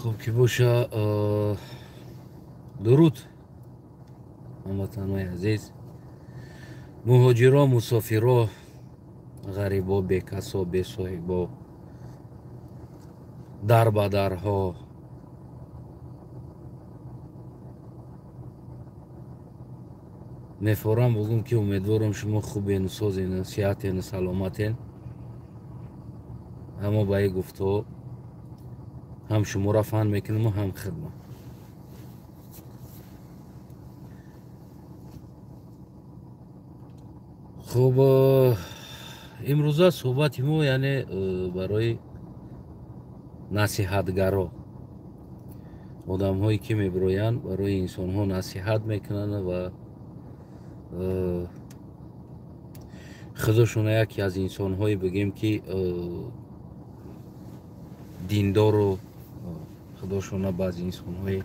Хуб ки боша, дуруд ҳамватанои азиз, муҳоҷиро, мусофиро, ғарибо, бекасо, бесоҳибо, дарбадарҳо. Мефорам бугум ки умедворам шумо хубен, созен, сиҳатен, саломатен. Аммо ба ин гуфтҳо ҳам шуморо фан мекунам ҳам хидмат. Хуб, имрӯза суҳбати мо яъне барои насиҳатгаро, одамҳое ки мебироянд барои инсонҳо насиҳат мекунанд ва худошона яке аз инсонҳое бигем ки диндору худошона баъзе инсонҳои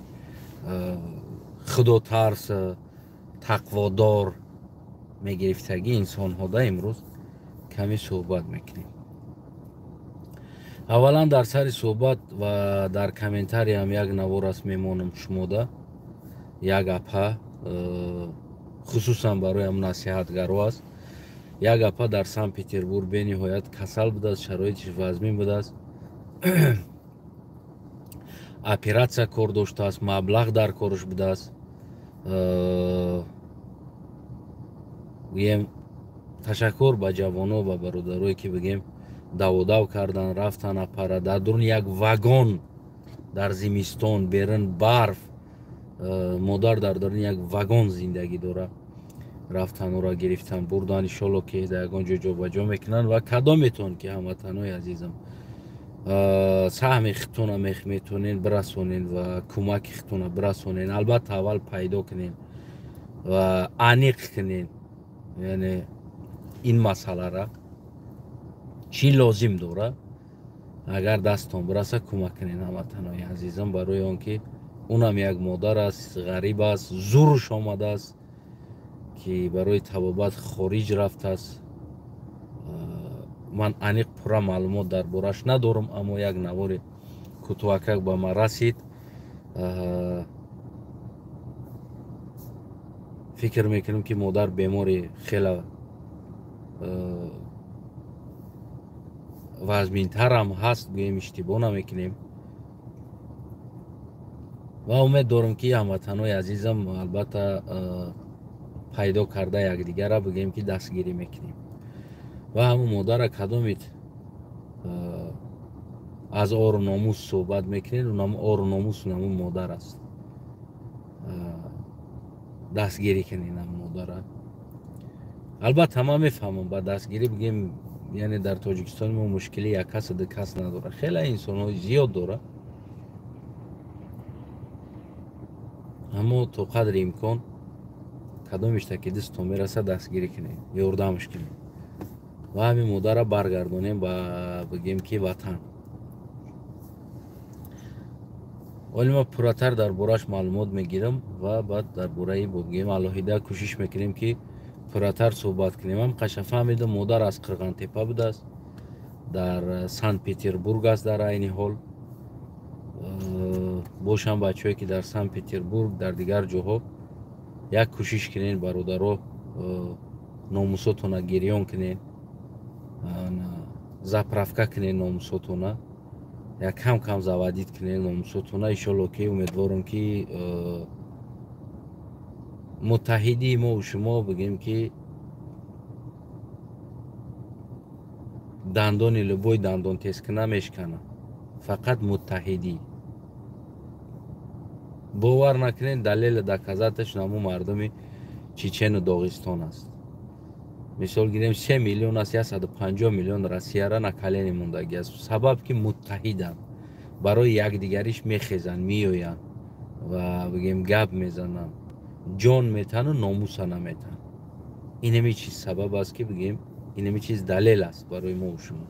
худотарс, тақводор мегирифтагӣ инсонҳода имрӯз каме суҳбат мекунем. Аввалан дар сари суҳбат ва дар комментариям як навор аст мемонам шумода, як апа, хусусан бароям насиҳатгаро аст. Як апа дар Санкт-Петербург бениҳоят касал будааст, шароитиш вазмин будааст, оператсия кор доштааст, маблағ дар корш будааст. Гӯем ташаккур ба ҷавоно ва бародарое ки бигем даводав кардан, рафтан апара дар дуруни як вагон дар зимистон, берун барф, модар дар дуруни як вагон зиндагӣ дорад. Рафтан ӯро гирифтан, бурдан, иншолло ки дар ягон ҷо ҷобаҷо мекунанд. Ва кадометон ки ҳамватанои азизам саҳми худтона метонен бирасонен ва кӯмаки худтона бирасонен, албатта аввал пайдо кунен ва аниқ кунен, яъне ин масъалара чӣ лозим дора, агар дасттон бираса кӯмак кунен ҳамватанои азизам, барои он ки унам як модар аст, ғариб аст, зурш омадааст ки барои табобат хориҷ рафтааст. Ман аниқ пурра маълумот дар бораш надорам, аммо як навори кӯтоҳакак ба ман расид. Фикр мекунам ки модар бемори хеле вазминтарам ҳаст, гӯем иштибоҳ намекунем. Ва умед дорам ки ҳамватанои азизам албатта пайдо карда якдигарра бигӯем ки дастгирӣ мекунем. Ва ҳамун модарра кадомит аз ору номус суҳбат мекунед, унам ору номус унамун модар аст. Дастгирӣ кунед ҳамун модарра. Албатта ман мефаҳмам, ба дастгирӣ бигӯем, яъне дар Тоҷикистони мо мушкили як касу ду кас надорад, хеле инсонҳои зиёд дорад, аммо то қадри имкон кадомишта ки дастон мерасад дастгирӣ кунед, ёрдамш кунед ва ҳамин модарра баргардонем ба бигем ки ватан. Оли ман пурратар дар бораш маълумот мегирам ва баъд дар бораи бигем алоҳида кӯшиш мекунем ки пурратар суҳбат кунем. Ҳам қаша фаҳмидам, модар аз Қирғантепа будааст, дар Санкт-Петербург аст дар айни ҳол. Бошам бачаҳое ки дар Санкт-Петербург, дар дигар ҷоҳо як кӯшиш кунед бародаро, номусотона гирён кунед, заправка кунед номусотона, як кам кам заводид кунед номусотона. Иншолло ки умедворам ки муттаҳидии мо шумо бигем ки дандони любой дандон тезкуна мешкана, фақат муттаҳидӣ. Бовар накунед, далели доказаташ наму мардуми Чечену Доғистон аст. Мисол гирем, 3 миллион аст, 150 миллион Россияра на колени мондагӣ аст. Сабаб ки муттаҳиданд, барои якдигариш мехезанд, меоянд ва бигем гап мезананд, ҷон метану номуса наметанд. Инами чиз сабаб аст ки бигем, инами чиз далел аст барои мо шумо.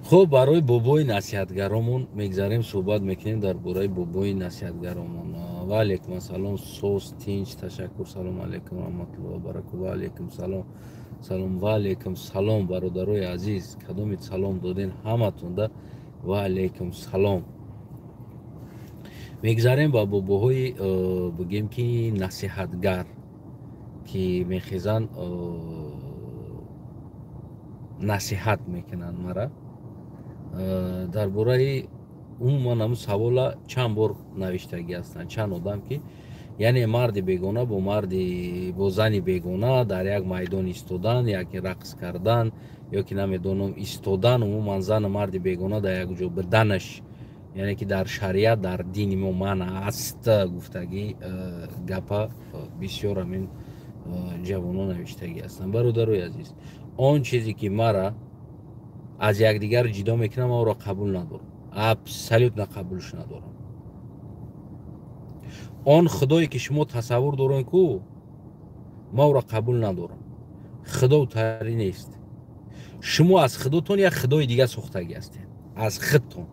Хуб, барои бобои насиҳатгаромон мегзарем, суҳбат мекунем дар бораи бобои насиҳатгаромон. Ва алайкум ассалом, соз тинч, ташаккур, салом алайкум раҳматуллоҳи ва баракатуҳ. Ва алайкум салом, салом ва алайкум салом бародарои азиз, кадомит салом доден ҳаматонда Ва алайкум салом. Мегзарем ба бобоҳои бигем ки насиҳатгар, ки мехезанд насиҳат мекунанд мара дар бораи умуман ҳамун савола чанд бор навиштагӣ ҳастанд чанд одам, ки яъне марди бегона бо марди бо зани бегона дар як майдон истодан, яке рақс кардан ё ки намедонам истодан, умуман зану марди бегона дар як ҷо биданаш, яъне ки дар шариат, дар дини мо манъ аст гуфтагӣ гапа бисёр ҳамин ҷавонон навиштагӣ ҳастанд. Бародарои азиз, он чизе ки мара аз якдигар ҷидо мекунам, ман ӯро қабул надорам, абсолютно қабулш надорам. Он худое ки шумо тасаввур дорем ку, ман ӯро қабул надорам. Худо тари нест. Шумо аз худотон як худои дига сохтагӣ ҳастед, аз худтон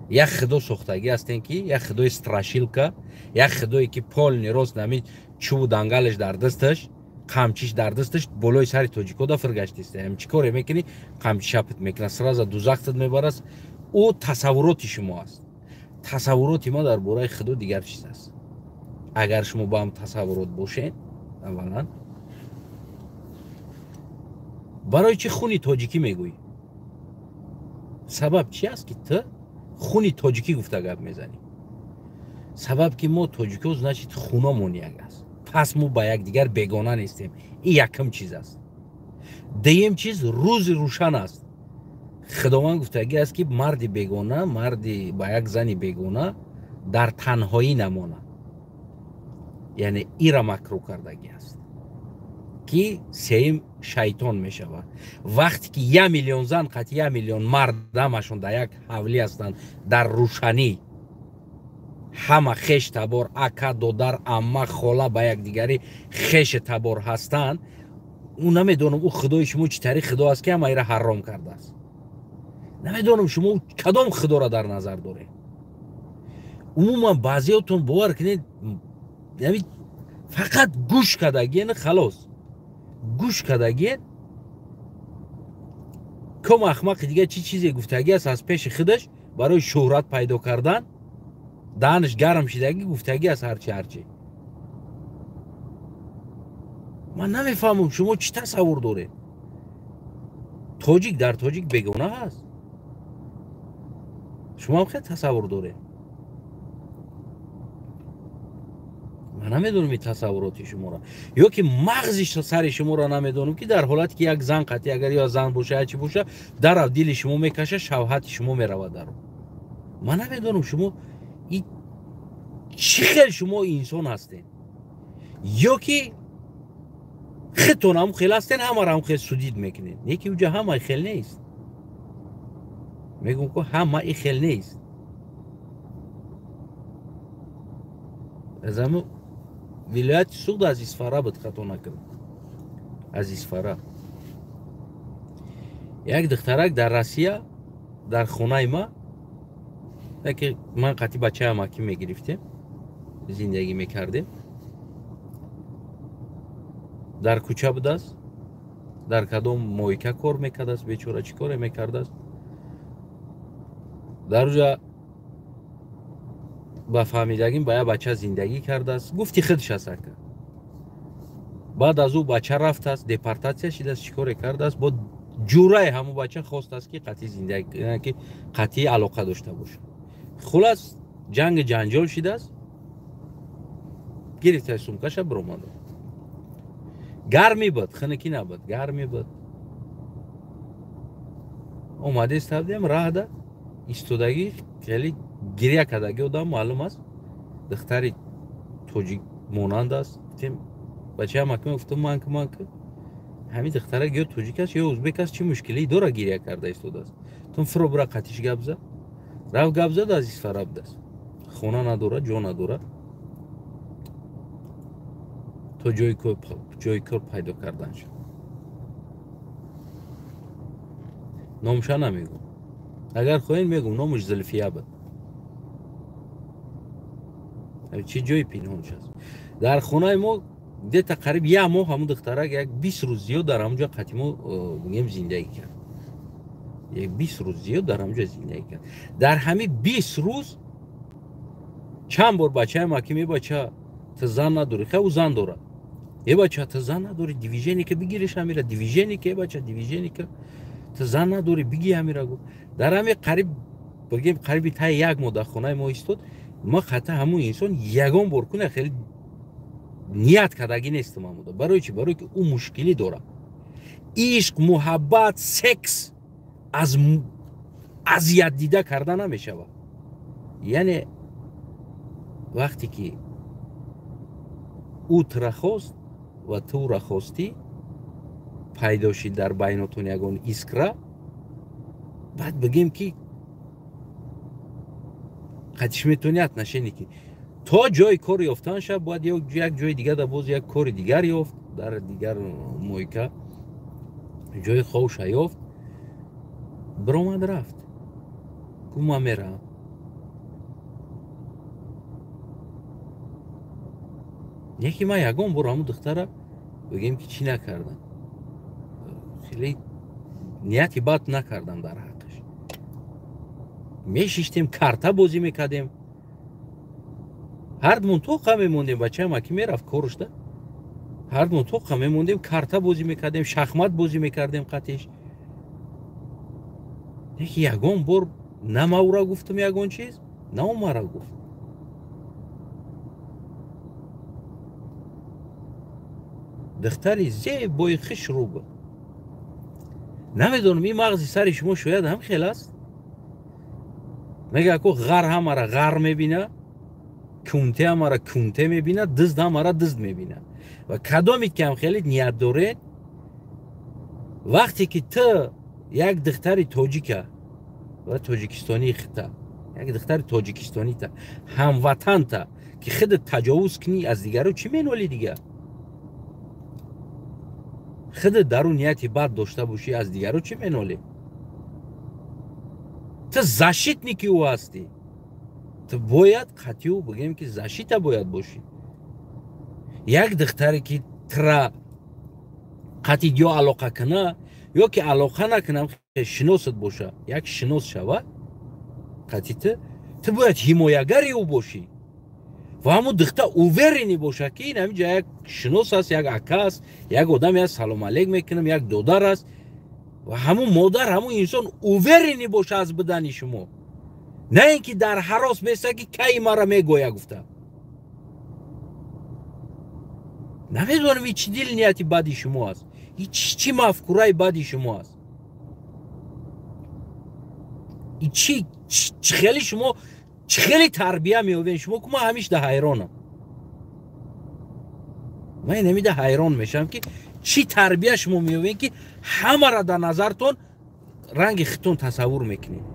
як худо сохтагӣ ҳастем, ки як худои страшилка, як худое ки полный рост нами чӯбу дангалаш дар дасташ, қамчиш дар дасташ, болои сари тоҷико да фиргаштист. Чӣ коре мекунӣ, қамчи шапит мекунад, сразу дузахтат мебарад. Ӯ тасаввуроти шумо аст. Тасаввуроти ма дар бораи худо дигар чиз аст. Агар шумо ба ҳам тасаввурот бошед, аввалан барои чӣ хуни тоҷикӣ мегӯӣ? Сабаб чи аст, ки ту хуни тоҷикӣ гуфта гап мезанӣ? Сабаб ки мо тоҷико, значит, хунамон як аст, пас мо ба якдигар бегона нестем. Ин якум чиз аст. Дуюм чиз, рӯзи рӯшан аст. Худованд гуфтагӣ аст, ки марди бегона, марди ба як зани бегона дар танҳоӣ намонад, яъне ира макрӯҳ кардагӣ аст, ки сеюм шайтон мешавад. Вақте ки 1 миллион зан қати 1 миллион мард ҳамашон дар як ҳавлӣ ҳастанд, дар рӯшанӣ ҳама хеш табор, ака, додар, амма, хола ба якдигарӣ хеш табор ҳастанд, ӯ намедонам ӯ худои шумо чӣ тариқ худо аст, ки ҳама ира ҳаром кардааст. Намедонам шумо кадом худоро дар назар доред. Умуман баъзеотон бовар кунед, фақат гӯш кардагиен, халос гӯш кардагиен. Ком ахмақи дига чӣ чизе гуфтагӣ аст аз пеши худаш барои шӯҳрат пайдо кардан, даҳанаш гарм шидагӣ гуфтагӣ аст ҳарчи ҳарчи. Ман намефаҳмам шумо чӣ тасаввур доред. Тоҷик дар тоҷик бегона ҳаст, шумо ҳам хел тасаввур доред. Ман намедонам ин тасаввуроти шуморо, ё ки мағзи сари шуморо намедонам, ки дар ҳолате ки як зан қатъи агар ё зан боша, ё чӣ боша, дарав дили шумо мекаша, шавҳати шумо меравад дар. Ман намедонам шумо чӣ хел шумо инсон ҳастед, ё ки худтон ҳам хел ҳастен, ҳамаро ҳам хел судид мекунед. Не ки уҷа ҳама хел нест. Мегӯм ку ҳама и хел нест. Аз ҳамун вилояти Суғд, аз Исфара буд, хато накунам, аз Исфара як духтарак дар Россия дар хонаи ма, яке ман қатъи бачаам акӣ мегирифтем, зиндагӣ мекардем, дар кӯча будааст, дар кадом мойка кор мекардааст, бечора чӣ коре мекардааст. Дар уҷа ба фаҳмидагим ба як бача зиндагӣ кардааст, гуфти худш аст ака. Баъд аз ӯ бача рафтааст, депортатсия шидааст, чӣ коре кардааст, бо ҷурае ҳамун бача хостааст, ки қатъи зиндагӣ, ки қатъи алоқа дошта бошад. Хулас ҷанги ҷанҷол шидааст, гирифта сумкаша биромада. Гармӣ буд, хунукӣ набуд, гармӣ буд. Омадест ҳабдем раҳда истодагӣ, хеле гиря кардагӣ одам маълум аст, духтари тоҷик монанд аст. Гуфтем бачаам акм, гуфтам манку манку ҳамин духтарак ё тоҷик аст ё ӯзбек аст, чӣ мушкиле дора гиря карда истодааст. Тун фиро бира қатиш гап зад, рафт гап зад, аз Исфара будааст, хона надорад, ҷо надорад, то ҷои кор пайдо кардан шуд. Номша намегӯм, агар хоҳед мегӯм, номаш Зулфия буд. Чӣ ҷои пинҳонш аст? Дар хонаи мо где-то қариб як моҳ ҳамун духтарак як 20 рӯз зиёд дар ҳамун ҷо қатъи мо бигем зиндагӣ кард. Як 20 рӯз зиёд дар ҳамҷо зиндагӣ кард. Дар ҳами 20 рӯз чанд бор бачаам аки мебача ту зан надорӣ, хай ӯ зан дорад. Э бача ту зан надорӣ, движение бигириш ҳамира, движение э бача движение ту зан надорӣ, биги ҳамира гуфт. Дар ҳами қариб бигем қариби таи як моҳ дар хонаи мо истод. Ма хата ҳамун инсон ягон бор куна хеле ният кардагӣ нестам амуда. Барои чӣ? Барои ки ӯ мушкилӣ дорад. Ишқ, муҳаббат, секс аз азият дида карда намешавад. Яъне вақте ки ӯ тура хост ва ту ӯра хостӣ, пайдо шид дар байнотон ягон искра, баъд бигем ки қатиш метавонӣ отношение ки то ҷои кор ёфтан шав, бояд як ҷои дигар да боз як кори дигар ёфт, дар дигар мойка ҷои ховша ёфт, биромад рафт. Гуфт ман меравам. Яке ман ягон бор ҳамун духтара бигем ки чӣ накардам, хеле нияти бад накардам дар ҳаққаш. Мешиштем, карта бозӣ мекардем, ҳардмон тоқа мемондем. Бачаам аки мерафт корушда, ҳардмон тоқа мемондем, карта бозӣ мекардем, шахмат бозӣ мекардем қатиш. Яки ягон бор на ма ӯра гуфтам ягон чиз, на ӯ мара гуфт. Духтари зебои хушрӯ буд. Намедонам ин мағзи сари шумо шояд ҳам хел аст. Мега ку ғар ҳамара ғар мебина, кунте ҳамара кунте мебина, дизд ҳамара дизд мебина. Ва кадомит ки ҳам хеле ният доред, вақте ки ту як духтари тоҷика ва тоҷикистонии хита, як духтари тоҷикистонита, ҳамватанта ки худат таҷовуз кунӣ аз дигаро, чӣ менолӣ дигар? Худат дар ӯ нияти бад дошта бошӣ, аз дигаро чӣ менолӣ? Ту защитники ӯ ҳастӣ. Ту бояд қатъи ӯ бигем ки защита бояд бошӣ. Як духтаре ки тра қатъи ё алоқа куна, ё ки алоқа накунам, шиносат боша, як шинос шава қатъи ту, ту бояд ҳимоягари ӯ бошӣ. Ва ҳамун духта уверенӣ боша ки ин ҳаминҷа як шинос аст, як ака аст, як одаме аст, салом алейк мекунам, як додар аст. Ва ҳамун модар, ҳамун инсон уверенӣ боша аз бидани шумо, на ин ки дар ҳарос беста ки кай мара мегӯя гуфта. Намедонам ин чӣ дил нияти бади шумо аст, ин чӣ мафкураи бади шумо аст, ин чӣ хеле шумо чӣ хеле тарбия меёбед шумо. Ку ман ҳамиш да ҳайронам, ман инамида ҳайрон мешавам ки чӣ тарбия шумо меёбед ки ҳамаро дар назартон ранги хитон тасаввур мекунед.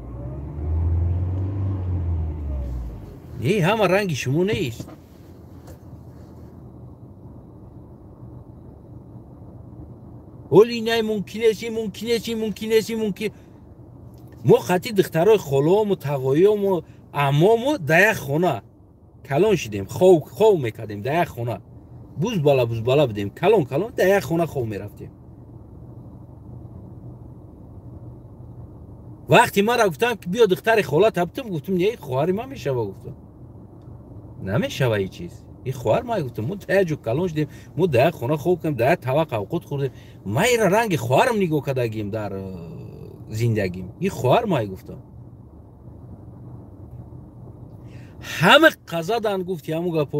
Не, ҳама ранги шумо нест. Оли най мумкин нест, ин мумкин нест, ин мумкин нест, ин мумкин. Мо хати духтарои холаому, тағоиому, амому дар як хона калон шидем, хов мекардем дар як хона, бузбала бузбала будем, калон калон дар як хона хов мерафтем. Вақте мара гуфтам ки биё духтари хола табтам, гуфтам не, хоҳари ман мешава, гуфтам намешава ин чиз, ин хоҳар ман, гуфтам мо дар як ҷо калон шудем, мо дар як хона хоб кардем, дар як тавақ авқот хӯрдем, ман инро ранги хоҳарам нигоҳ кардагим дар зиндагим, ин хоҳар ман, гуфтам. Ҳама қазадан гуфти ҳамун гапо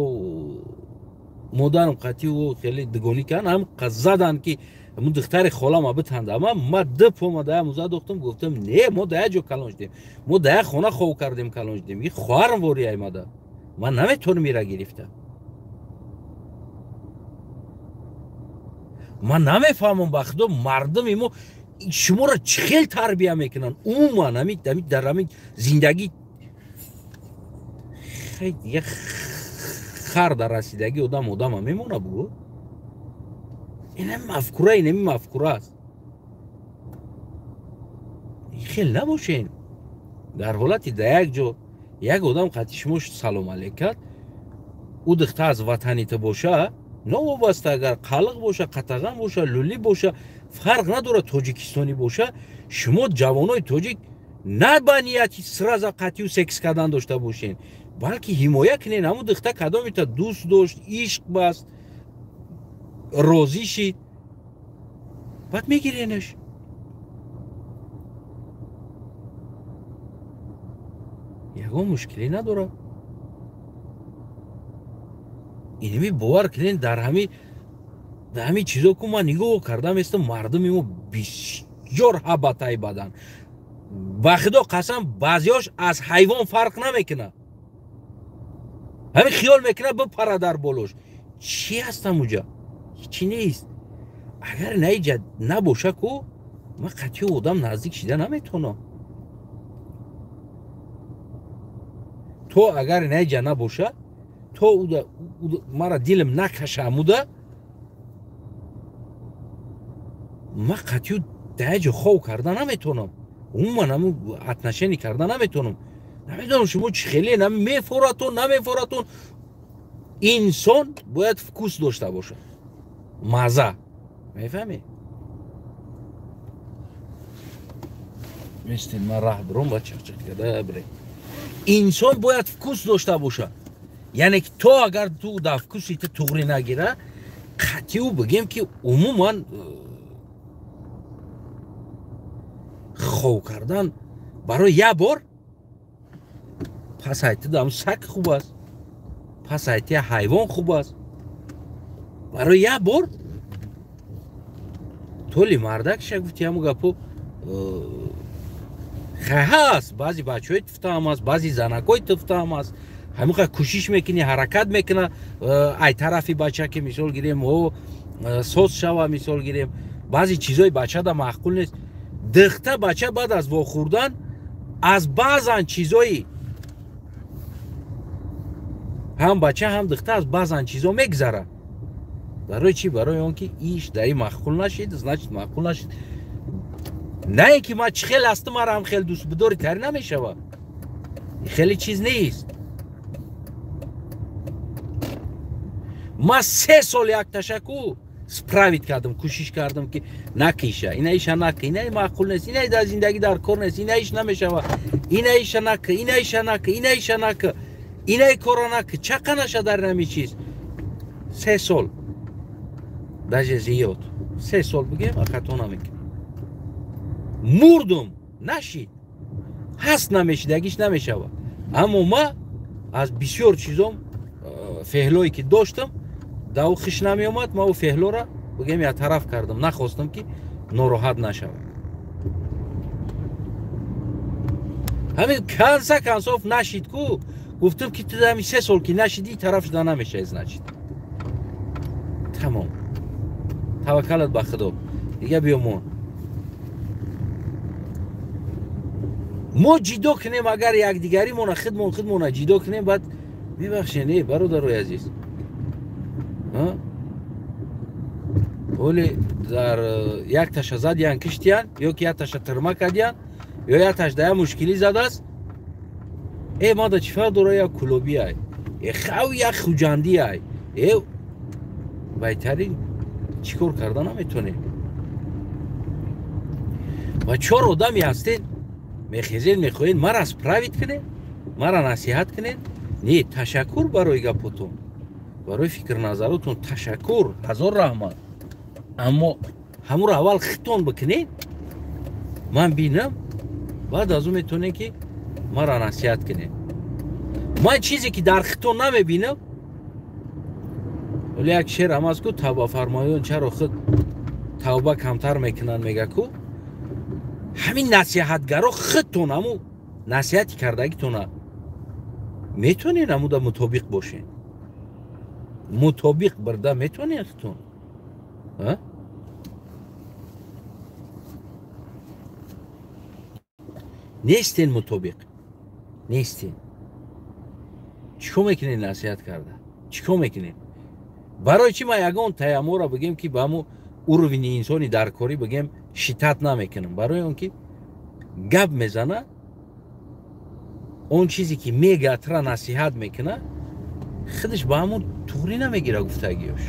модарам қатъи ӯ хеле дугонӣ кард, ҳам қазадан ки ҳамун духтари холама битанда. Ма ду пома дар як муза дохтам, гуфтам не, мо дар як ҷо калон шудем, мо дар як хона хов кардем, калон шудем, ин хоҳарам ворӣ аймада, ман наметавонам ира гирифта. Ман намефаҳмам ба худо мардуми мо шуморо чӣ хел тарбия мекунанд умуман ҳамин дар ҳамин зиндагӣ. Як хар дар расидагӣ одам одама мемона бугӯ. Инами мафкура, инами мафкура аст. Хел набошен. Дар ҳолати дар як ҷо як одам қатъи шумо салом алейк кард, ӯ духта аз ватани ту боша, новобаста агар қалиқ боша, қатаған боша, лӯлӣ боша, Фарқ надорад тоҷикистонӣ боша, шумо ҷавонои тоҷик на ба нияти сразу қатъию секс кардан дошта бошен, балки ҳимоя кунен ҳамун духта кадомита дӯст дошт, ишқ баст, розӣ шид, баъд мегиренаш. Ягон мушкилӣ надорад. Инами бовар кунен, дар ҳами чизо ку ман нигоҳ кардам естам, мардуми мо бисёр ҳабатай бадан. Ба худо қасам, баъзеҳош аз ҳайвон фарқ намекунад. Ҳамин хиёл мекунад бипара дар болош. Чӣ ҳастам уҷа? Ҳичи нест. Агар наиҷа набоша ку, ман қатъи одам наздик шида наметавонам. То агар наиҷа набоша, то мара дилам накаша амуда, ман қатъию даҷа хов карда наметавонам. Умуман ҳамун отношение карда наметавонам. Намедонам шумо чӣ хеле мефоратон, намефоратон. Инсон бояд вкус дошта бошад, маза. Мефаҳмед? Местен ман раҳ биром ва чақчақ карда бирем. Инсон бояд вкус дошта бошад. Яъне ки то агар ту дар вкуси ту туғри нагира, қатъию бигем ки умуман хов кардан барои як бор, пас айти дам сак хуб аст, пас айти ҳайвон хуб аст. Барои як бор толи мардакша гуфти ҳаму гапо ҳаст. Баъзе бачаҳои туфтаам аст, баъзе занакҳои туфтаам аст. Ҳамин кӯшиш мекунӣ, ҳаракат мекуна, ай тарафи бача ки мисол гирем, о соз шава, мисол гирем, баъзе чизои бачада маъқул нест. Духта бача баъд аз вохӯрдан аз баъзан чизои ҳам бача ҳам духта аз баъзан чизо мегзара. Барои чӣ? Барои он ки иш даи маъқул нашид, значит маъқул нашид. На ин ки ман чӣ хел ҳастам, мара ҳам хел дӯст бидорӣ тари намешава. Хеле чиз нест. Ман 3 сол як ташакку справить кардам, кӯшиш кардам ки накиша, ина иша наки, ина маъқул нест, ина дар зиндагӣ дар кор нест, ина иш намешава, ина иша наки, ина иша наки, ина иша наки, ина кора наки, чақа наша дар нами чиз. 3 сол, даже зиёд, 3 сол бигем, хато намекунам. Мурдум, нашид, ҳаст намешидагиш намешава. Аммо ма аз бисёр чизом феҳлое ки доштам, да ӯ хиш намеомад, ма ӯ феҳлора бигем як тараф кардам, нахостам ки нороҳат нашавад. Ҳамин канса кансоф нашид ку, гуфтам ки ту ҳамин 3 сол ки нашидӣ, тараф шуда намешавӣ, значит. Тамом. Таваккалат ба Худо. Дига биё мо. Мо ҷидо кунем, агар якдигаримона худмона ҷидо кунем, баъд мебахшед, не, бародарои азиз. Оле дар як таша задиян киштиян, ё ки як таша тирма кардиян, ё як таш дая мушкилӣ задааст. Э, мада чӣ фарқ дора, як кулобӣ ай, э хав як хуҷандӣ ай, э байтарин чӣ кор карда наметонем. Ва чор одами ҳастед, мехезед, мехоҳед мара справить кунед, мара насиҳат кунед. Не, ташаккур барои гапотон, барои фикрназаротон ташаккур, ҳазор раҳмат. Аммо ҳамуро аввал хитон бикунед, ман бинам, баъд аз ӯ метавонед ки мара насиҳат кунед. Ман чизе ки дар хитон намебинам, вале як шеър ҳам аст ку, тавбафармоён чаро худ тавба камтар мекунанд, мега ку, ҳамин насиҳатгаро худтон ҳаму насиҳати кардагитона метавонед ҳамуда мутобиқ бошед, мутобиқ бирда метавонед худтон. Нестен мутобиқ, нестен. Чӣ кор мекунед насиҳат карда? Чӣ кор мекунед? Барои чӣ ман ягон таяммуро бигем ки ба ҳамун уровни инсони даркорӣ бигем шитат намекунам? Барои он ки гап мезана, он чизе ки мега тра насиҳат мекуна, худаш ба ҳамун туғрӣ намегира гуфтагиёш.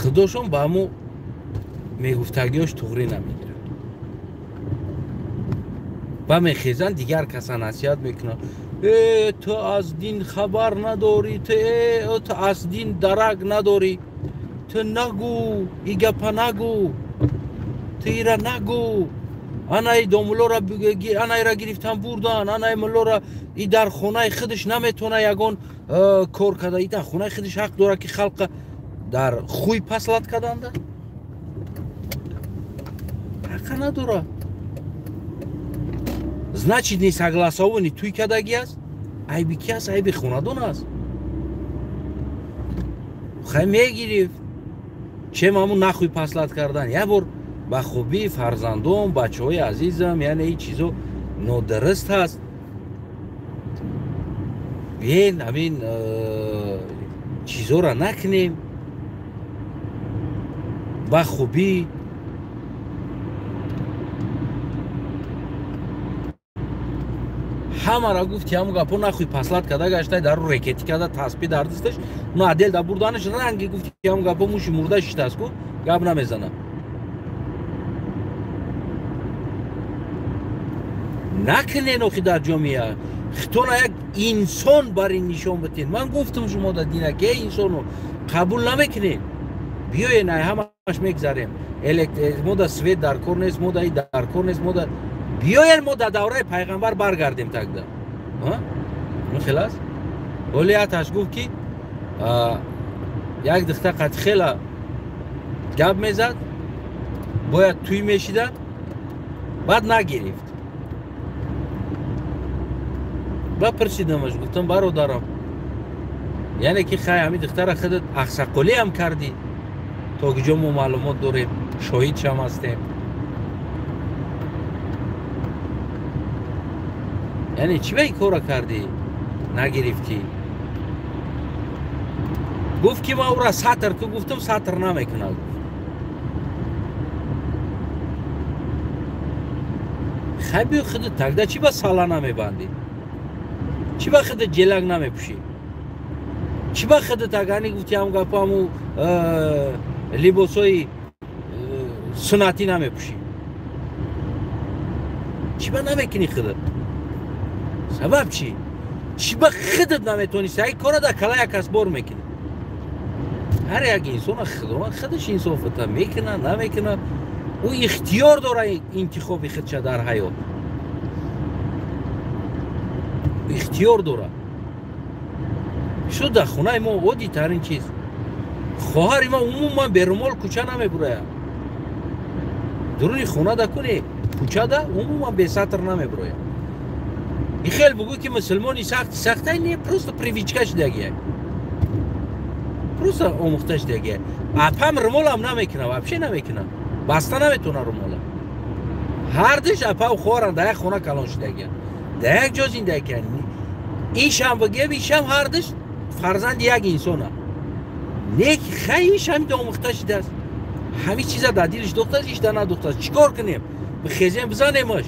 Худошон ба ҳамо мегуфтагиёш туғрӣ намегирад. Ба мехезанд, дигар каса насиҳат мекунанд. Э, ту аз дин хабар надорӣ, ту аз дин дарак надорӣ, ту нагӯ, и гапа нагӯ, ту ира нагӯ. Анаи домуллора, анаира гирифтан бурдан, анаи муллора и дар хонаи худаш наметавона ягон кор карда, и дар хонаи худаш ҳақ дорад ки халқа дар хуй паслат карданда? Ҳақа надорад. Значит, несогласованный туй кардагӣ аст, айби ки аст? Айби хонадон аст. Хай мегирифт, чем ҳамун нахуй паслат кардан. Як бор ба хубии фарзандон, бачаҳои азизам, яъне ин чизо нодуруст ҳаст. Биен ҳамин чизоро накунем. Ба хубӣ ҳамара гуфти ҳамун гапо нахуй паслат карда гашта, дару рекетӣ карда, таспи дар дасташ, ну адел да бурданаш ранги гуфти ҳамун гапо муши мурда шиштааст ку, гап намезанад. Накунен охи дар ҷомеа хитона як инсон бар ин нишон битен. Ман гуфтам шумо да дина ки инсону қабул намекунед. Биёен ай ҳамаш мегзарем. Мо да свет дар кор нест, мо да и дар кор нест, мо да биёен мо да давраи пайғамбар баргардем тагда. Хел аст? Оли аташ гуфт ки як духта қати хела гап мезад, бояд туй мешидад, баъд нагирифт. Ба пурсидамаш, гуфтам бародарам, яъне ки хай ҳамин духтара худат ахсаққулиам кардӣ, то куҷо мо маълумот дорем, шоҳидшам ҳастем. Яъне чӣ ба ин кора кардӣ, нагирифтӣ? Гуфт ки ман ӯра сатр ку, гуфтам сатр намекунад. Хай биё худат тогда чӣ ба сала намебандӣ? Чӣ ба худат ҷелак намепӯшӣ? Чӣ ба худат агани гуфти ҳам гапо ҳаму либосҳои суннатӣ намепӯшӣ? Чӣ ба намекунӣ худат? Сабаб чӣ? Чӣ ба худат наметавонӣ? Ай кора дар кала як кас бор мекунӣ. Ҳар як инсона худованд худаш инсофата мекунад, намекунад. Ӯ ихтиёр дорад интихоби худша дар ҳаёт. Ихтиёр дорад. Шуд дар хонаи мо оддитарин чиз. Хоҳари ма умуман берумол кӯча намебурояд. Дуруни хона да куне, кӯчада умуман бесатр намебурояд. И хел бугӯ ки мусулмони сахти сахтай не, просто привычка шудагия. Просто омӯхта шудагия. Апам румолам намекунад, вообще намекунад. Баста наметавонад румола. Ҳардуш апау хоҳаранд дар як хона калон шудагия. Дар як ҷо зиндагӣ карданд. Ишам бигӯем, ишам ҳардуш фарзанди як инсона. Не ки хай иш ҳамин омӯхта шудааст. Ҳамин чиза дар дилиш духтааст, иш дар надухтааст. Чӣ кор кунем? Бихезем, бизанемаш.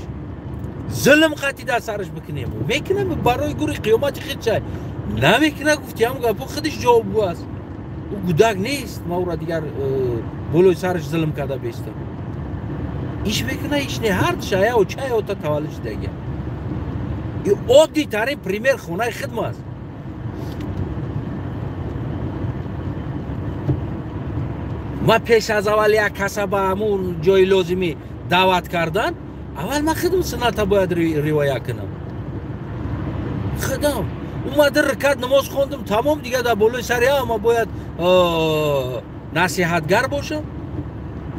Зулм қатъи дар сараш бикунем. Мекунам барои гури қиёмати худша. Намекунад, гуфти ҳамун гапо худаш ҷавобгӯ аст. Ӯ гудак нест, ма ӯра дигар болои сараш зулм карда бестам. Иш мекунад, иш не, ҳардуш ая оча ота таваллуд шудагия. И оддитарин пример хонаи хидм аст. Ма пеш аз аввал як каса ба ҳамун ҷои лозимӣ даъват кардан, аввал ман худам сунната бояд ривоя кунам. Худам омада ракат намоз хондам, тамом, дигар дар болои сари ҳама бояд насиҳатгар бошам.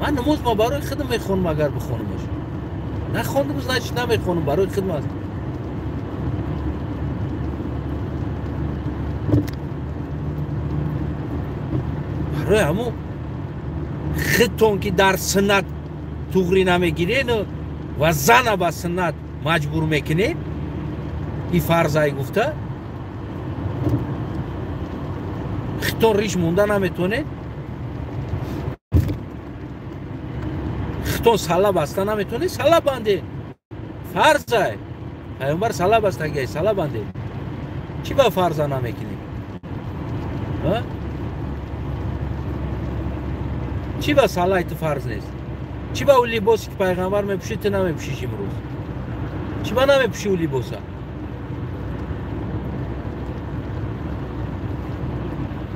Ман намоз ма барои худам мехонам, агар бихонамаш. Нахондам, значит намехонам, барои худам аст. Барои ҳамун худтон ки дар суннат туғрӣ намегирену ва зана ба суннат маҷбур мекунед, ин фарзай гуфта, худтон риш монда наметавонед, худтон сала баста наметавонед, сала банде. Фарзай. Пайғамбар сала бастагиай, сала банде. Чӣ ба фарза намекунед? Чӣ ба салаи ту фарз нест? Чӣ ба ӯ либосе ки пайғамбар мепӯшид, ту намепӯшиш имрӯз? Чӣ ба намепӯши ӯ либоса?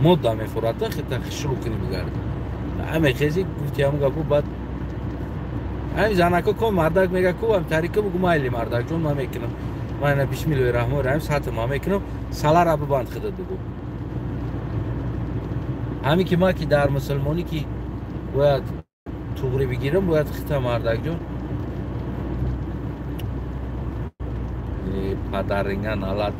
Модда мефурата, хита хишрӯ кунӣ бигарди. Ҳаме хези гуфти ҳамун гапу баъд ҳамин занако ко мардак мега ку ҳам тарика бугу майли мардакҷон ман мекунам. Ман ина бисмиллоҳи раҳмони раҳим сатр ман мекунам, салара бибанд худат бугу. Ҳамин ки ман ки дар мусулмонӣ ки бояд туғри бигирам, бояд хита мардакҷон падаринга налат.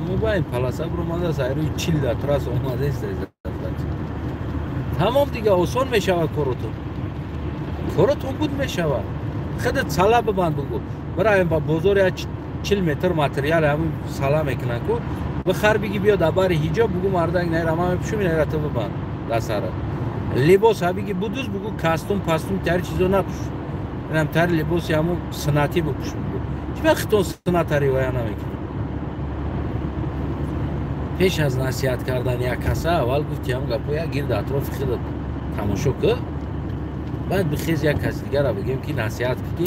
Мобайн паласа буромада сайрӯи 40 дар трасс омадааст. Тамом дига осон мешавад коротон. Коротон буд мешавад. Худат сала бибанд бугу. Бираем ба бозор як 40 метр материал ҳамин сала мекунанд ку. Бихар биги биё дар бари ҳиҷоб бугу мардак найра ман мепӯшум найра ту бибанд дар сарат. Либос ҳа биги будуз бугу кастум пастум тари чизо напӯш. Инам тари либоси ҳамун суннатӣ бипӯш бугу. Чӣ вақт хитон сунната ривоя намекунӣ? Пеш аз насиҳат кардани як каса аввал гуфти ҳам гапо як гирд атрофи худат тамошо кӣ, баъд бихез як каси дигара бигем ки насиҳат кӣ ки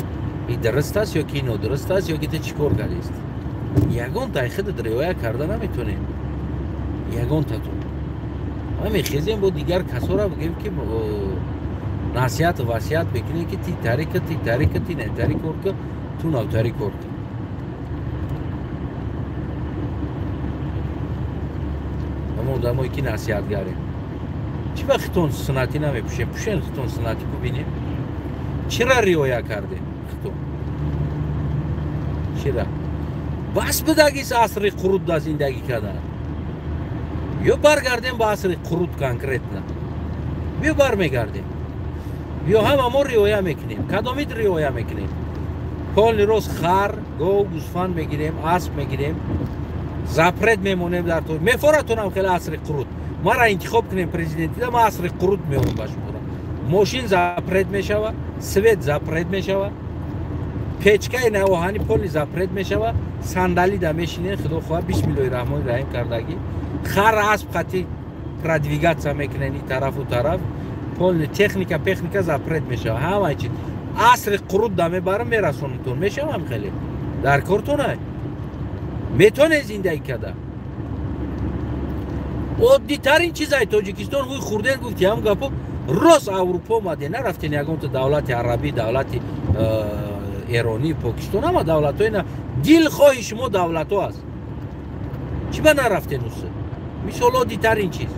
ин дуруст аст ё ки нодуруст аст ё ки ту чӣ кор кардист. Ягон тай худат ривоя карда наметонем, ягон татон. Ма мехезем бо дигар касора бигем ки насиҳату васият мекунем ки ти тари кӣ, ти тари кӣ, ти нетари кор кӣ, ту навтари кор кӣ. Одамое ки насиҳатгарем, чӣ ба хитон суннатӣ намепӯшем? Пӯшен хитон суннатӣ ку бинем. Чира риоя кардем хитон? Чира? Бас бидагис асри қурут да зиндагӣ кардан. Ё баргардем ба асри қурут конкретно. Биё бармегардем. Биё ҳама мо риоя мекунем. Кадомид риоя мекунем? Полни рост хар, гов, гӯсфанд мегирем, асп мегирем. Запрет мемонем дар то. Мефоратонам хеле асри қурут. Мара интихоб кунем президентида, ман асри қурут меорам ба шумора. Мошин запрет мешава, свет запрет мешава, печкаи навоҳани поли запрет мешава, сандали да мешинен, худо хоҳад бисмиллоҳи раҳмони раҳим кардагӣ. Хар асп қати продвигаться мекунен и тарафу тараф. Полни техника, пехника запрет мешава. Ҳамаи чиз. Асри қурут да мебарам мерасонатон. Мешавам хеле. Дар кортонай. Метоне зиндагӣ карда. Оддитарин чизай Тоҷикистон ҳуй хурден гуфти ҳам гапо рост Аврупо омаде, нарафтен ягонта давлати арабӣ, давлати эронӣ, Покистон, ҳама давлатҳои на дилхоҳи шумо давлатҳо аст. Чӣ ба нарафтен усы? Мисол оддитарин чиз.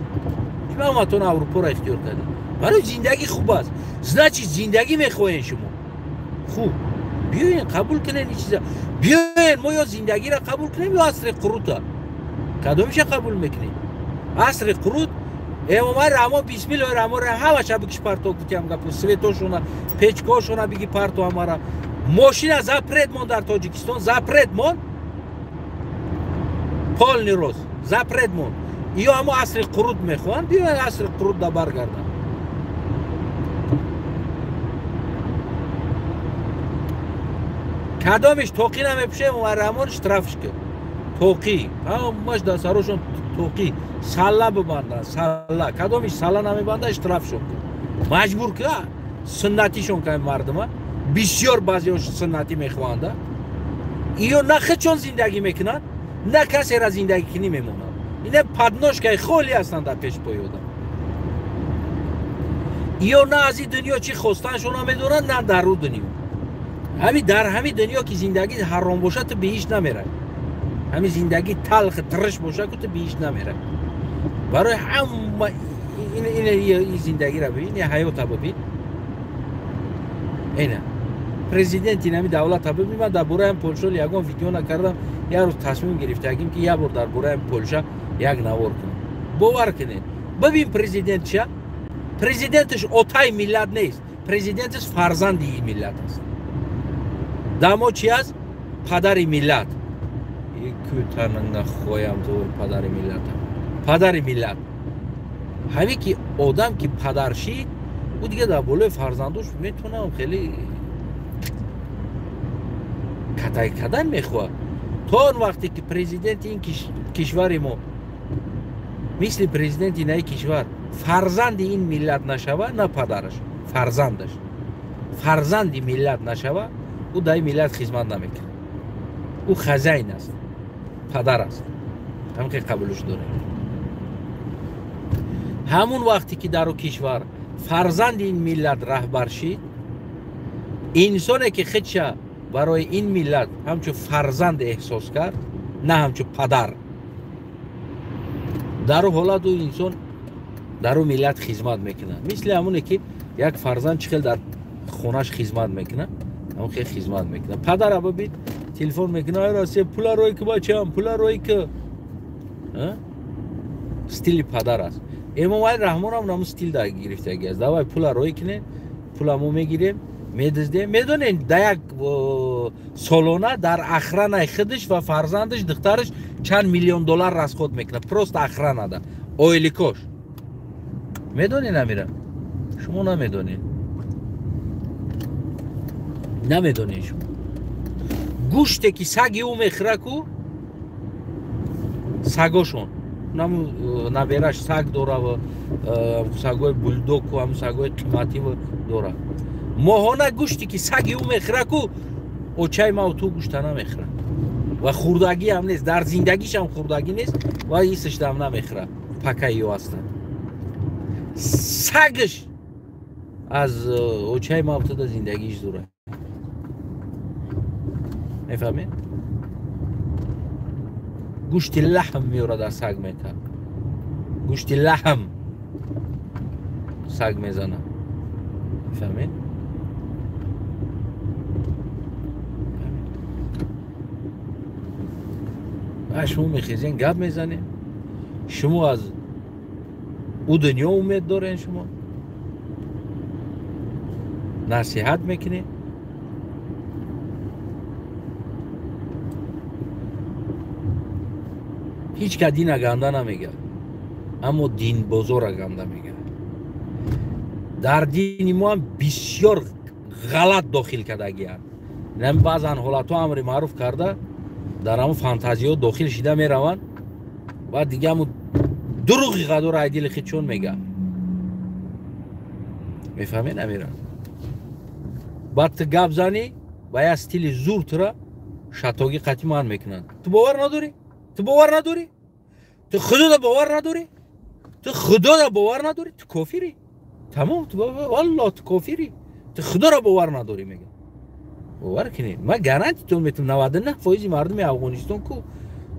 Чӣ ба ҳаматон Аврупоро ихтиёр кардед? Барои зиндагӣ хуб аст. Значит зиндагӣ мехоҳен шумо. Хуб. Биёен қабул кунен ин чиза. Биёен мо ё зиндагиро қабул кунем ё асри қурута. Кадомиша қабул мекунем? Асри қурут Эмомалӣ Раҳмон бисмиллоҳи раҳмони раҳим ҳамаша бикиш парто гуфтиам гапо, светошона, печкошона биги парто ҳамара. Мошина запрет мон дар Тоҷикистон, запрет мон. Полный рост, запрет мон. Ё ҳамо асри қурут мехоҳанд, биёен асри қурут да баргарданд. Кадомиш тоқӣ намепӯшем, Эмомалӣ Раҳмон штрафш кар. Тоқӣ, ҳамаш дар сарошон тоқӣ, салла бибанданд, салла. Кадомиш салла намебандад, штрафшон кар. Маҷбур ка, суннатишон кар мардума. Бисёр баъзеҳош суннатӣ мехоҳанд. Иё на худшон зиндагӣ мекунанд, на касера зиндагӣ кунӣ мемонанд. Ина подножкаи холӣ ҳастанд дар пешпои одам. Иё на аз ин дунё чӣ хостаншон намедонанд, на дар ӯ дунё. Ҳамин дар ҳамин дунё ки зиндагӣ ҳаром бошад, ту биҳишт намерай. Ҳамин зиндагӣ талх тириш бошад, ку ту биҳишт намерай. Барои ҳама ин зиндагиро бибин, ин ҳаётро бибин. Ина президенти ин ҳамин давлатро бибин. Ман дар бораи Полша ягон видео накардам. Як рӯз тасмим гирифтагим ки як бор дар бораи Полша як навор кунам. Бовар кунед. Бибин президент чия? Президенташ отаи миллат нест. Президенташ фарзанди ин миллат аст. Дамо чи аст? Падари миллат. Кӯтананга хоям ту падари миллат. Падари миллат. Ҳамин ки одам ки падар шид, ӯ дига дар болои фарзандош метавонам хеле Катай кардан мехоҳад. То он вақте ки президенти ин кишвари мо мисли президенти наи кишвар фарзанди ин миллат нашава, на падараш, фарзандаш фарзанди миллат нашава, ӯ дар ин миллат хизмат намекунад. Ӯ хазайн аст, падар аст, ҳамин қабулш дорем. Ҳамун вақте ки дар ӯ кишвар фарзанди ин миллат раҳбар шид, инсоне ки худша барои ин миллат ҳамчун фарзанд эҳсос кард, на ҳамчун падар, дар ӯ ҳолат ӯ инсон дар ӯ миллат хизмат мекунад. Мисли ҳамоне ки як фарзанд чӣ хел дар хонаш хизмат мекунад, ҳамон хел хизмат мекунад. Падара бибин, телефон мекунад, ай Россия, пула рой ки бачам, пула рой ки. Стили падар аст. Эмомалӣ Раҳмон ҳам ҳамон стил гирифтагӣ аст. Давай пула рой кунем, пула мо мегирем, медиздем. Медонем, да як солона дар охранаи худаш ва фарзандаш, духтараш чанд миллион доллар расход мекунад. Просто охранада, ойликош. Медонед амира? Шумо намедонед. Намедонед шумо. Гӯште ки саги ӯ мехӯра ку, сагошон. Наму набераш саг дора ва сагои булдог ва ҳамун сагои қиматӣ дора. Моҳона гӯште ки саги ӯ мехӯра ку, очаи мав ту гӯшта намехӯра. Ва хӯрдагӣ ҳам нест, дар зиндагиш ҳам хӯрдагӣ нест ва исашда ҳам намехӯра. Пакаи ё ҳастанд. Сагаш аз очаи мав туда зиндагиш дура. Мефаҳмед? Гӯшти лаҳм меорад, аз саг метад. Гӯшти лаҳм саг мезанад. Мефаҳмед? Шумо мехезен, гап мезанем. Шумо аз ӯ дунё умед дорен, шумо насиҳат мекунед. Ҳеҷ ка дина ганда намегӯяд, аммо динбозора ганда мегӯяд. Дар дини мо ҳам бисёр ғалат дохил кардагианд. Баъзан ҳолатҳо амри маъруф карда дар ҳамон фантазиҳо дохил шида мераванд ва дига ҳамун дурӯғи ғадора ай дили худшон мегӯяд. Мефаҳмед амира? Баъд ту гап занӣ ба як стили зур тура шатогӣ қатъи ман мекунанд. Ту бовар надорӣ? Ту бовар надорӣ? Ту худода бовар надорӣ? Ту худода бовар надорӣ? Ту кофирӣ. Тамом, ту валлоҳ ту кофирӣ. Ту худоро бовар надорӣ мегӯям. Бовар кунед, ман гарантитон метавонам 99% мардуми Афғонистон ку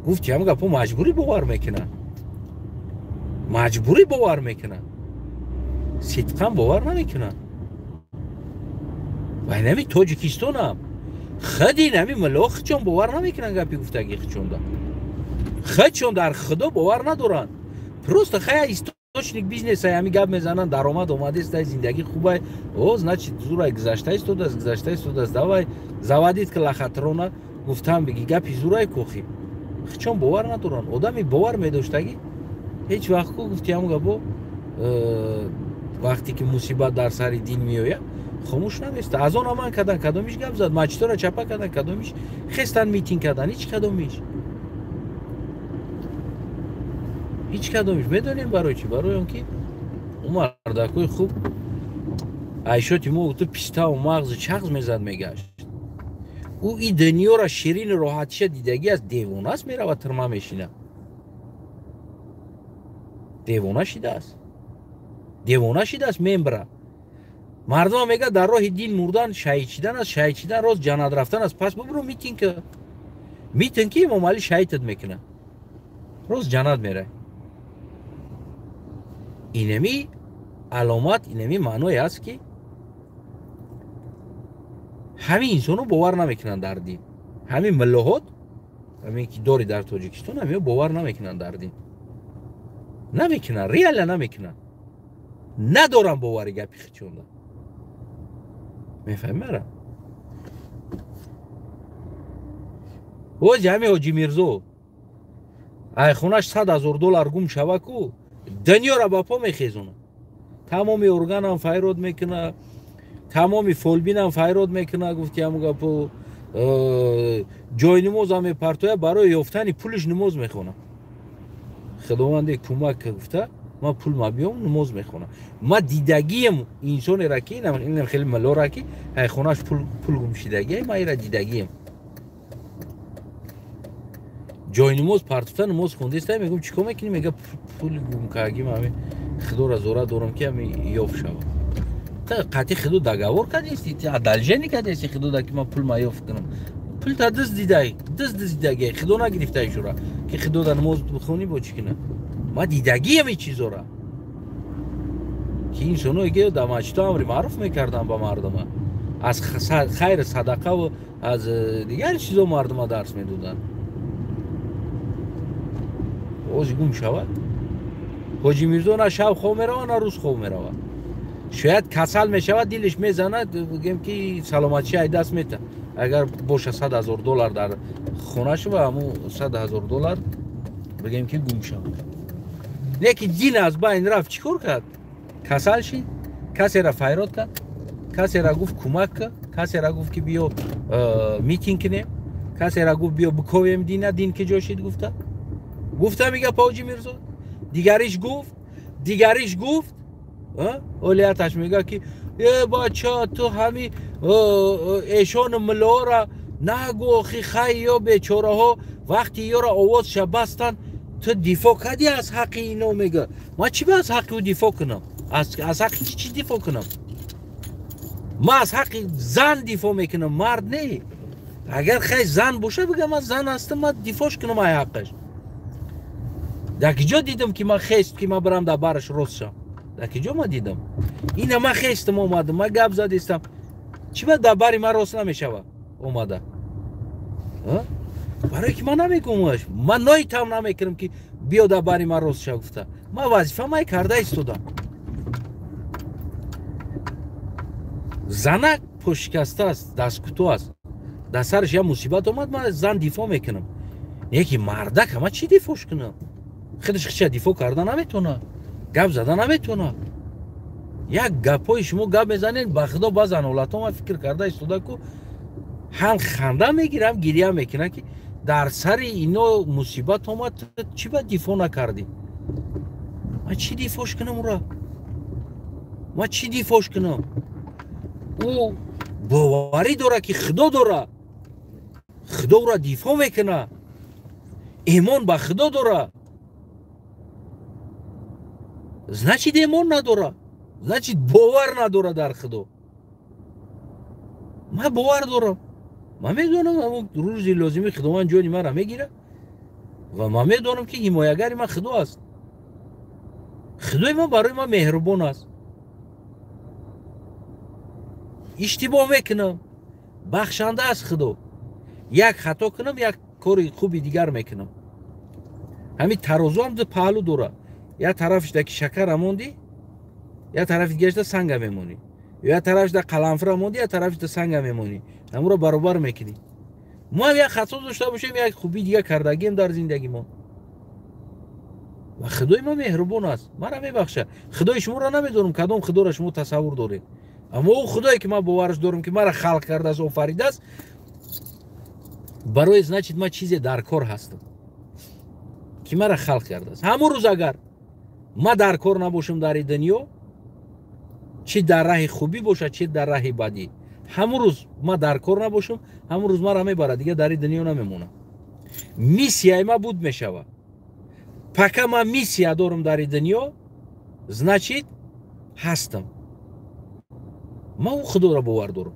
гуфти ҳам гапо маҷбурӣ бовар мекунанд. Маҷбурӣ бовар мекунанд. Сидқан бовар намекунанд. Ва инами Тоҷикистонам худи инами мулло худшон бовар намекунанд гапи гуфтагии худшонда. Худшон дар худо бовар надоранд. Просто хая источник бизнеса ҳами гап мезананд, даромад омадест, зиндагӣ хубай. О, значит, зурай гузашта истодааст, гузашта истодааст. Давай заводит ки лахатрона гуфтам биги гапи зурай кохи. Худшон бовар надоранд. Одами бовар медоштагӣ ҳеҷ вақт ку гуфти ҳам гапо вақте ки мусибат дар сари дин меояд хомӯш наместа. Аз он аман кардан, кадомиш гап зад, мачитора чапа кардан, кадомиш хестан митинг кардан, ҳеҷ кадомиш. Ҳеҷ кадомиш. Медонем барои чӣ? Барои он ки ӯ мардакои хуб айшоти мо ту пиставу мағзу чағз мезад мегашт. Ӯ и дунёра ширину роҳатиша дидагӣ аст, девона аст, меравад тирма мешинад. Девона шидааст. Девона шидааст, мембра. Мардум мегӯяд дар роҳи дин мурдан шаҳид шидан аст, шаҳид шидан рост ҷаннат рафтан аст. Пас бубро митинг. Митинг ки Эмомалӣ шаҳидат мекунад. Рост ҷаннат мерай. Инами аломат, инами маъное аст ки ҳамин инсонҳо бовар намекунанд дар дин. Ҳамин миллоҳот, ҳамин ки дори дар Тоҷикистон, ҳамиҳо бовар намекунанд дар дин. Намекунанд, реально намекунанд. Надорам бовари гапи худшонда. Мефаҳмӣ мара? Ози ҳамин Ҳоҷи Мирзо ай хонаш 100,000 доллар гум шава ку, дунёра ба по мехезонад. Тамоми органам файрод мекунад, тамоми фолбинам файрод мекунад, гуфти ҳамун гапо, Ҷои намозам мепартояд, барои ёфтани пулиш намоз мехонад. Худованде кӯмак гуфта, ман пул мабиём, намоз мехонам. Ман дидагием инсонеро ки инам хеле малора ки хонаш пул гумшидагие, ман ира дидагием. Ҷои намоз партофта намоз хондеста, мегӯм чӣ кор мекунӣ? Мега пул гумкагим, ҳами худоро зора дорам ки ҳами ёфт шавад. Қатъи худо договор кардести, одолжение кардести худода ки ман пул ма ёфт кунам. Пул та дизд дидай, дизд диздаги, худо нагирифтай шура ки худода намоз бихонӣ бо чӣ кунам? Ман дидагиам ин чизора ки инсоное ки дар масҷидҳо амри маъруф мекарданд ба мардума, аз хайр садақаву аз дигар чизо мардума дарс медоданд. Ози гум шавад. Ҳоҷи Мирзо на шаб хоб меравад, на рӯз хоб меравад. Шояд касал мешавад, дилаш мезанад, бигем ки саломатиши ай даст мета. Агар боша $100,000 дар хонаш ва ҳамун $100,000 бигем ки гум шавад. Лекин дин аз байн рафт, чӣ кор кард? Касал шид, касера файрод кард, касера гуфт кӯмак кард, касера гуфт ки биё митинг кунем, касера гуфт биё биковем дина, дин ки ҷо шид гуфта. Гуфта мега Ҳоҷи Мирзо, дигариш гуфт, дигариш гуфт. Олияташ мега ки э бача, ту ҳами эшону муллоро нагӯ, охи хай ё бечораҳо вақти ёро овозша бастанд, ту дифоъ кардӣ аз ҳаққи ино. Мега ман чӣ ба аз ҳаққи ӯ дифоъ кунам? Аз ҳаққи чӣ дифоъ кунам? Ман аз ҳаққи зан дифоъ мекунам, мард не. Агар хай зан боша, бигам ман зан ҳастам, ман дифоъш кунам ай ҳаққаш. Дар киҷо дидам ки ман хест ки ман барам дар бараш рост шам? Дар киҷо ман дидам? Ина ман хестам омадам, ман гап задистам. Чӣ ба дар бари ман рост намешава омада? Барое ки ман намегумаш, ман ноитам намекунам ки биё дар бари ман рост шав гуфта. Ман вазифа май карда истодам. Занак пошикаста аст, дасткӯтоҳ аст. Дар сараш як мусибат омад, ман зан дифоъ мекунам. Яки мардака ман чӣ дифоъш кунам? Худаш худша дифоъ карда наметавонад, гап зада наметавонад. Як гапҳои шумо гап мезанед, ба худо баъзан ҳолатҳо ман фикр карда истода ку ҳам ханда мегирам, гиря мекунам ки дар сари ино мусибат омад, чӣ ба дифоъ накардӣ? Ман чӣ дифоъш кунам ура? Ман чӣ дифоъш кунам? Ӯ боварӣ дорад ки худо дорад, худо ӯра дифоъ мекунад, имон ба худо дорад. Значит имон надорад, значит бовар надорад дар худо. Ман бовар дорам, ман медонам ҳамон рӯзи лозими худованд ҷони маро мегирад ва ман медонам ки ҳимоягари ман худо аст. Худои ман барои ман меҳрубон аст. Иштибоҳ мекунам, бахшанда аст худо. Як хато кунам, як кори хуби дигар мекунам. Ҳамин тарозу ҳам ду паҳлӯ дорад. Як тарафашда ки шакара мондӣ, як тарафи дигарашда санга мемонӣ. Як тарафашда қаламфура мондӣ, як тарафашда санга мемонӣ. Ҳамонро баробар мекунӣ. Мо ҳам як хато дошта бошем, як хубии дигар кардагием дар зиндагимон. Ва худои ман меҳрубон аст, маро мебахшад. Худои шуморо намедонам, кадом худоро шумо тасаввур доред. Аммо ӯ худое ки ман бовараш дорам ки маро халқ кардааст, офаридааст, барои значит ман чизе дар кор ҳастам ки маро халқ кардааст. Ҳамон рӯз агар ман дар кор набошам дар ин дунё, чӣ дар раҳи хубӣ бошад, чӣ дар раҳи бадӣ, ҳамон рӯз ман дар кор набошам, ҳамон рӯз маро мебарад, дигар дар ин дунё намемонам. Миссияи ман буд мешавад. Пока ман миссия дорам дар ин дунё, значит ҳастам. Ман ӯ худоро бовар дорам.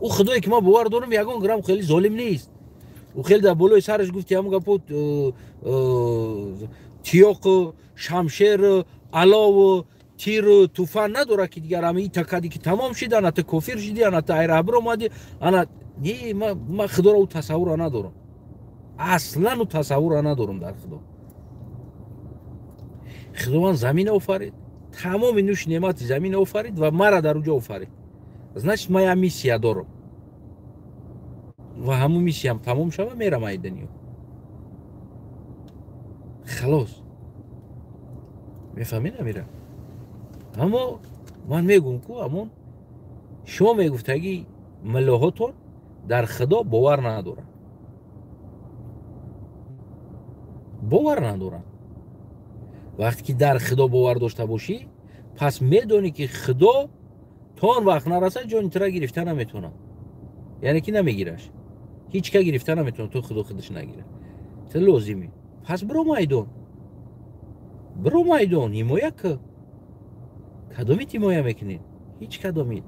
Ӯ худое ки ман бовар дорам, ягон грамм хеле золим нест. Ӯ хеле дар болои сараш гуфти ҳамон гапо тиёқу шамшеру алову тиру туфан надорад ки дигар ҳама ита кади ки тамом шид, ана ту кофир шидӣ, ана ту айраҳбир омадӣ, ана не, ман худоро ӯ тасаввурро надорам. Аслан ӯ тасаввурро надорам дар худо. Худованд замин офарид, тамоми нӯши неъмати замин офарид ва маро дар он ҷо офарид. Значит ман як миссия дорам ва ҳамун миссиям тамом шава, мерам ай дунё. Халос. Мефаҳмед амира? Аммо ман мегӯм ку ҳамон Шумо мегуфтагӣ миллоҳотон дар Худо бовар надоранд. Бовар надоранд. Вақте ки дар Худо бовар дошта бошӣ, пас медонӣ ки Худо то он вақт нарасад ҷони тура гирифта наметавонад. Яъне ки намегираш. Ҳеҷ ка гирифта наметавонад, то Худо худаш нагирад. Ту лозимӣ. Пас биро майдон. Биро майдон, ҳимоя кун. Кадомит ҳимоя мекунед? Ҳеҷ кадомит.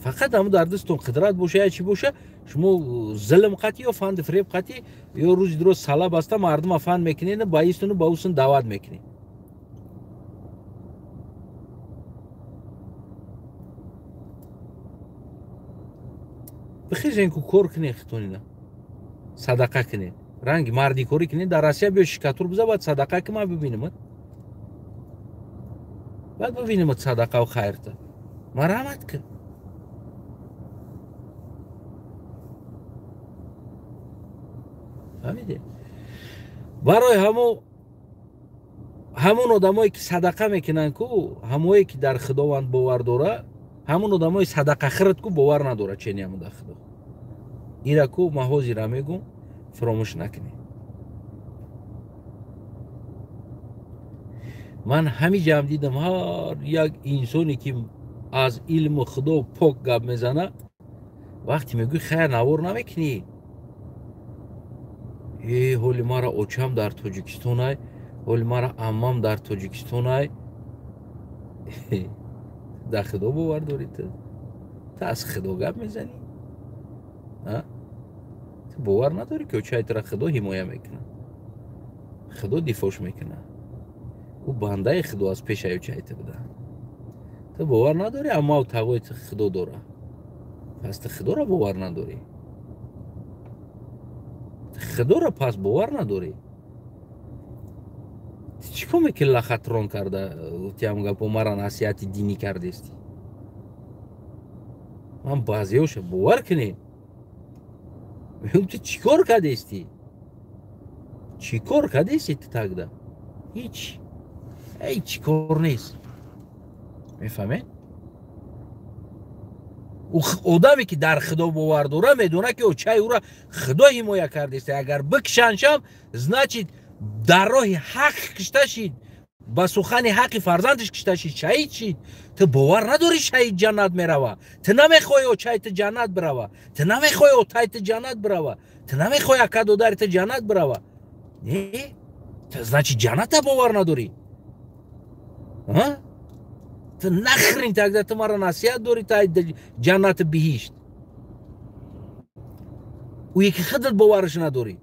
Фақат ҳамун дар дастон қудрат боша, я чӣ боша, шумо зулм қатӣ ё фанди фиреб қатӣ ё рӯзи дуроз сала баста мардума фанд мекунед, ба истуну ба усун даъват мекунед. Бихезен ку кор кунед хитонина. Садақа кунед. Ранги мардикорӣ кунед, дар Россия биё шикатур биза, баъд садақа ки ман бибинам. Баъд бибинам садақаву хайрта. Марҳамат кун. Фаҳмидед? Барои ҳамун одамое ки садақа мекунанд ку, ҳамое ки дар Худованд бовар дора, ҳамун одамои садақахӯрд ку бовар надора чени ҳамун дар Худо. Ира ку ман ҳозира мегӯм, фаромӯш накунед. Ман ҳамин ҷамъ дидам, ҳар як инсоне ки аз илму Худо пок гап мезана, вақте мегӯй хайр навор намекунӣ. Э, ҳоли мара очам дар Тоҷикистон ай, ҳоли мара аммам дар Тоҷикистон ай. Дар Худо бовар дорӣ ту? Ту аз Худо гап мезанӣ? Ту бовар надорӣ ки очаи тура Худо ҳимоя мекунад, Худо дифоъш мекунад. Ӯ бандаи Худо аз пешаи очаи ту буда. Ту бовар надорӣ аммаву тағои ту Худо дора. Пас ту Худоро бовар надорӣ. Худоро пас бовар надорӣ. Ту чӣ кор мекунӣ лахатрон карда гуфтиам гапо мара насиҳати динӣ кардестӣ? Ман баъзеҳоша бовар кунед. Мегӯям ту чӣ кор кардестӣ? Чӣ кор кардестӣ ту тагда? Ҳеҷ. Ҳеҷ кор нест. Мефаҳмед? Одаме ки дар Худо бовар дора медона ки очаи ӯра Худо ҳимоя кардест. Агар бикшаншам, значит дар роҳи ҳақ кишта шид, ба сухани ҳақи фарзандаш кишта шид, шаҳид шид. Ту бовар надорӣ шаҳид ҷаннат мерава. Ту намехоҳӣ очаи ту ҷаннат бирава. Ту намехоҳӣ отаи ту ҷаннат бирава. Ту намехоҳӣ ака додари ту ҷаннат бирава. Не? Ту значит ҷанната бовар надорӣ. Ту нахрин тогда ту мара насиҳат дорӣ та ҷаннати биҳишт. Ӯ яки худат бовараш надорӣ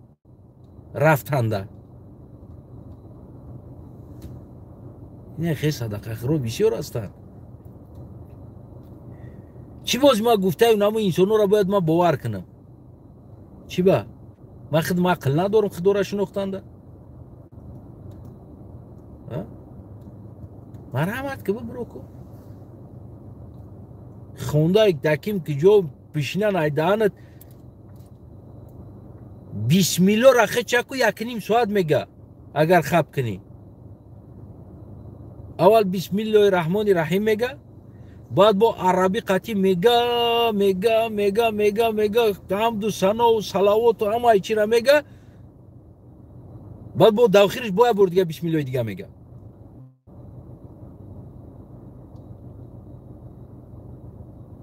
рафтанда. Не, хел садақахӯро бисёр ҳастанд. Чӣ боз ман гуфтаю намо инсонҳоро бояд ман бовар кунам? Чӣ ба? Ман худ ақл надорам Худоро шинохтанда? Марҳамат ки бибиро ку. Хонда даким ки ҷо пишинан ай даҳанат бисмилло рахечаку 1.5 соат мега агар хаб кунӣ. Аввал бисмиллоҳи раҳмони раҳим мега, баъд бо арабӣ қатӣ мега, мега, мега, мега, мега, ҳамду санову салавоту ҳамаи чира мега, баъд бо давхириш бо як бор дига бисмиллоҳи дига мега.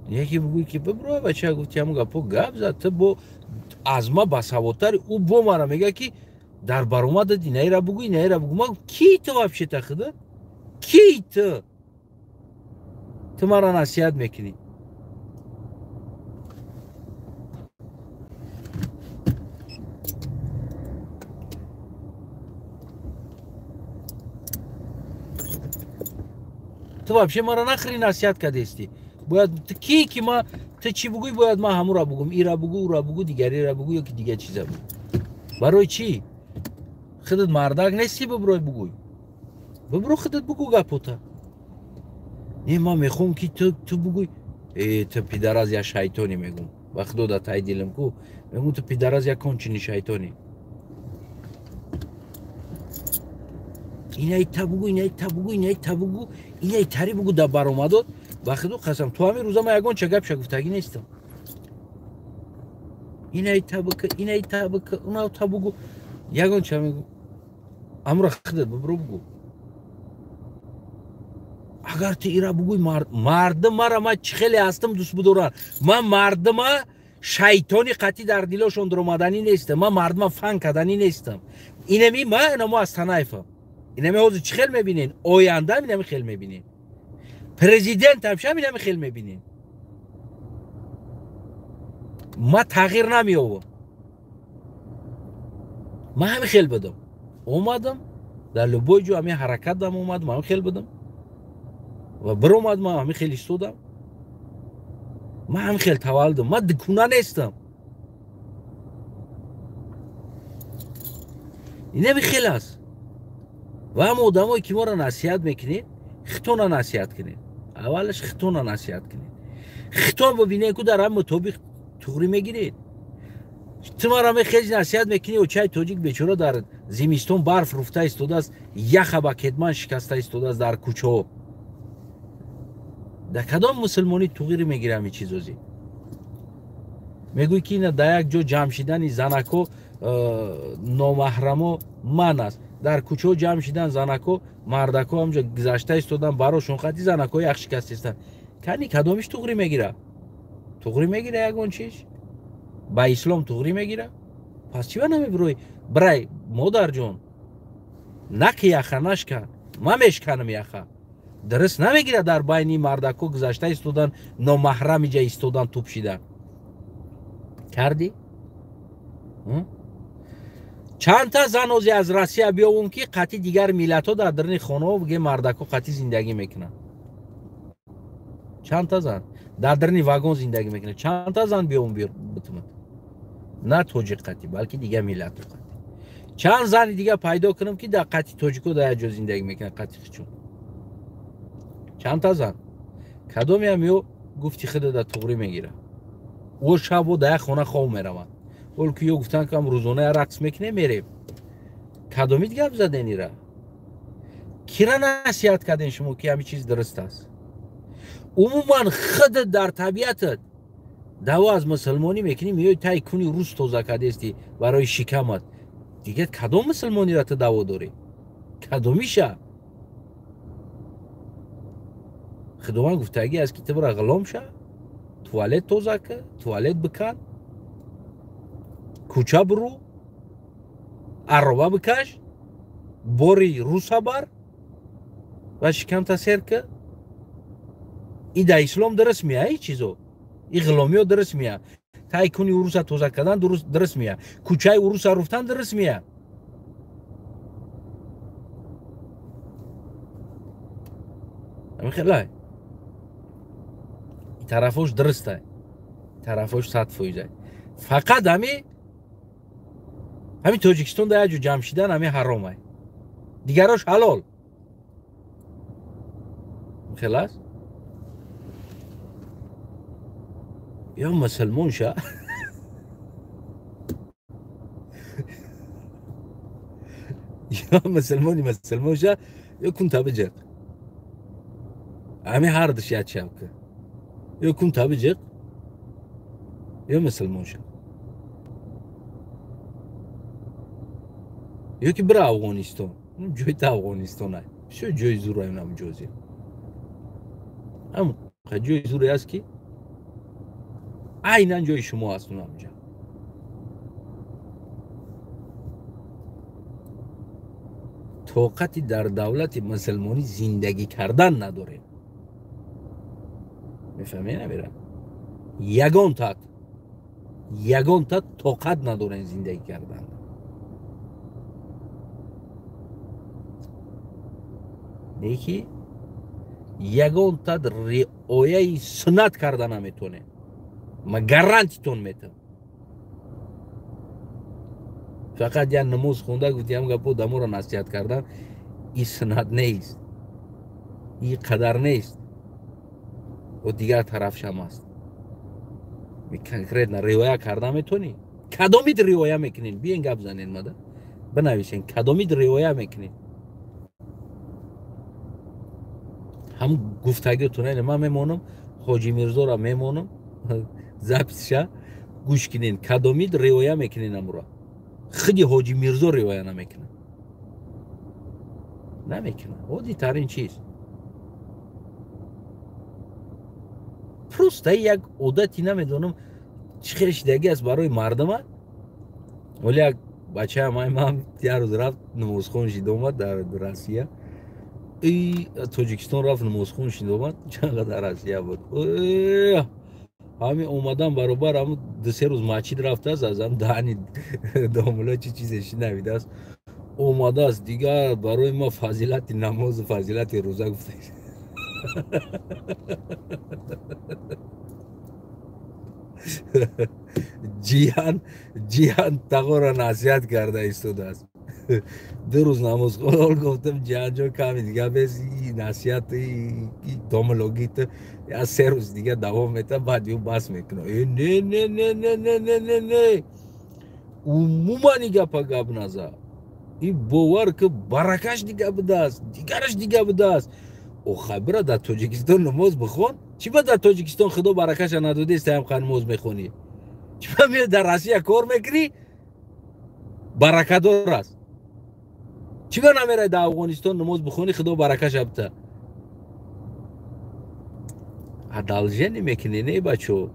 Яке бигӯй ки бибро бача гуфти ҳамун гапо гап зад, ту бо аз ма басаводтари, ӯ бо мара мега ки дар баромадат инаира бугӯ, инаира бугӯ. Ман ки ту вообще-то худо? Ки ту? Ту мара насиҳат мекунӣ. Ту вообще мара нахри насиҳат кардестӣ. Бояд ту ки ки ма ту чӣ бугӯй, бояд ман ҳамура бугӯм, ира бугӯ, ура бугӯ, дигарира бугӯ ё ки дигар чиза бугӯ. Барои чӣ? Худат мардак нестӣ биброй бугӯй. Бибро худат бугӯ гапота. Не, ман мехоҳам ки ту бугӯй. Э, ту пидараз як шайтонӣ мегӯм. Ба Худо да тай дилам ку. Мегӯм ту пидараз як кончини шайтонӣ. Инаи та бугӯ, инаи та бугӯ, инаи та бугӯ, инаи тари бугӯ дар баромадот. Ба худу қасам, то ҳамин рӯза ман ягон ча гапша гуфтагӣ нестам. Инай табака, инай табака, унав табугу. Ягон ча мегу. Амра худат бибро бугу. Агар ту ира бугӯй, мардум мара ман чӣ хеле ҳастам дӯст бидоранд. Ман мардума шайтони қатъӣ дар дилошон дуромаданӣ нестам. Ман мардума фан карданӣ нестам. Инами ман инамо аз Танаевам. Инами ҳозир чӣ хел мебинен? Ояндаам инами хел мебинен. Президентам шам инами хел мебинен. Ман тағйир намеёбам. Ман ҳами хел будам. Омадам, дар любой ҷо ҳами ҳаракат дам омадам, ҳами хел будам. Ва биромад, ман ҳами хел истодам. Ман ҳами хел таваллудам. Ман дикуна нестам. Инами хел аст. Ва ҳама одамое ки моро насиҳат мекунед, хитона насиҳат кунед. Аввалаш хитона насиҳат кунед. Хитон бибинед ку дар ҳам мутобиқ туғрӣ мегиред. Ту мара мехези насиҳат мекунӣ, очаи тоҷик бечора дар зимистон барф руфта истодааст, яха ба кетман шикаста истодааст дар кӯчаҳо. Дар кадом мусулмонӣ туғирӣ мегирӣ ҳамин чизозӣ? Мегӯй ки ина дар як ҷо ҷамъ шидани занако номаҳрамо ман аст. Дар кӯчаҳо ҷамъ шидан занако, мардако ҳамҷо гузашта истодан, барошон қати занако ях шикаста истанд. Кани кадомиш туғрӣ мегира? Туғрӣ мегира ягон чиз? Ба ислом туғрӣ мегира? Пас чӣ ба намебирой? Брай, модарҷон, наки яха нашкан, ман мешканам яха. Дуруст намегира дар байни мардако гузашта истодан, номаҳрам иҷа истодан, туп шидан. Кардӣ? Чандта зан ози аз Россия биёвум ки қатъи дигар миллатҳо дар даруни хонаҳо бигем мардако қатъи зиндагӣ мекунанд. Чандта зан дар даруни вагон зиндагӣ мекунанд. Чандта зан биёвум битумад? На тоҷик қатъи, балки дигар миллатҳо қатъи. Чанд зани дигар пайдо кунам ки дар қатъи тоҷико дар як ҷо зиндагӣ мекунанд қатъи хичун. Чандта зан? Кадомеам ё гуфти худа дар туғрӣ мегирад. Ӯ шабо дар як хона хоб мераванд. Ҳол ки ё гуфтанд ки ам рӯзона рақс мекунем, мерем. Кадомит гап заден ира? Кира насиҳат карден шумо ки ҳамин чиз дуруст аст? Умуман худат дар табиатат даъво аз мусулмонӣ мекунӣ, меои тай куни рӯз тоза кардести барои шикамат. Дигар кадом мусулмониро ту даъво дорӣ? Кадомиша? Худованд гуфтагӣ аст ки ту бира ғулом ша, туалет тоза кун, туалет бикан, кӯча буру, ароба бикаш, бори руса бар ва шикамта сер кун. И дар ислом дуруст мея ин чизо? И ғуломиё дуруст мея? Тай куни уруса тоза кардан дуруст мея? Кӯчаи уруса руфтан дуруст мея? Ҳамин хелай. Тарафош дурустай, тарафош 100%. Фақат ҳами Тоҷикистон дар як ҷо ҷамъ шидан ҳами ҳаромай, дигарош ҳалол. Хел аст? Ё мусулмон ша, ё мусулмони мусулмон ша, ё кунта биҷиқ. Ҳами ҳардуш як чавка. Ё кунта биҷиқ, ё мусулмон ша. Ё ки бира Афғонистон. Ҷои та Афғонистон ай. Бисёр ҷои зур ай унам ҷози. Ҳам ҷои зуре аст ки айнан ҷои шумо аст унам ҷо. Тоқати дар давлати мусулмонӣ зиндагӣ кардан надорем. Мефаҳмед намера? Ягон тат тоқат надорем зиндагӣ кардан. Неки ягон тат риояи суннат карда наметонем. Ман гарантитон метам. Фақат як намоз хонда гуфтиам гапо даморо насиҳат кардан ин суннат нест, ин қадар нест. О дигар тарафшам аст. Конкретно риоя карда метонӣ? Кадомит риоя мекунед? Биен гап занед мада. Бинависен кадомит риоя мекунед? Ҳам гуфтагиотон ина ман мемонам, Ҳоҷи Мирзоро мемонам, записша гӯш кунен, кадомид риоя мекунен амура. Худи Ҳоҷи Мирзо риоя намекунад. Намекунад. Оддитарин чиз. Просто як одати намедонам чӣ хел шидаги аст барои мардума. Вале як бачаам ман як рӯз рафт намозхон шид омад дар Россия. Тоҷикистон рафт намозхон шид омад, чанд қадар Россия буд. Ҳамин омадан баробар ҳамун ду-се рӯз масҷид рафтааст, аз ҳам даҳани домуло чӣ чизе шинавидааст. Омадааст дигар барои ма фазилати намозу фазилати рӯза гуфта. Ҷиҳан тағоро насиҳат карда истодааст. Ду рӯз намозхон гуфтам, ҷиҳанҷон, ками дига бес насиҳат домилогит я се рӯз дига давом мета, баъд ю бас мекуна. Не не не не не не не не, умуман и гапа гап наза. И бовар ки баракаш дига будааст, дигараш дига будааст. Охай бира дар Тоҷикистон намоз бихон. Чӣ ба дар Тоҷикистон Худо баракаша надодест, ҳам намоз мехонӣ? Чӣ ба меои дар Россия кор мекунӣ, баракадор аст? Чӣ ба намераи дар Афғонистон намоз бихонӣ, Худо баракаша бита? Одолжение мекунӣ, не бачо?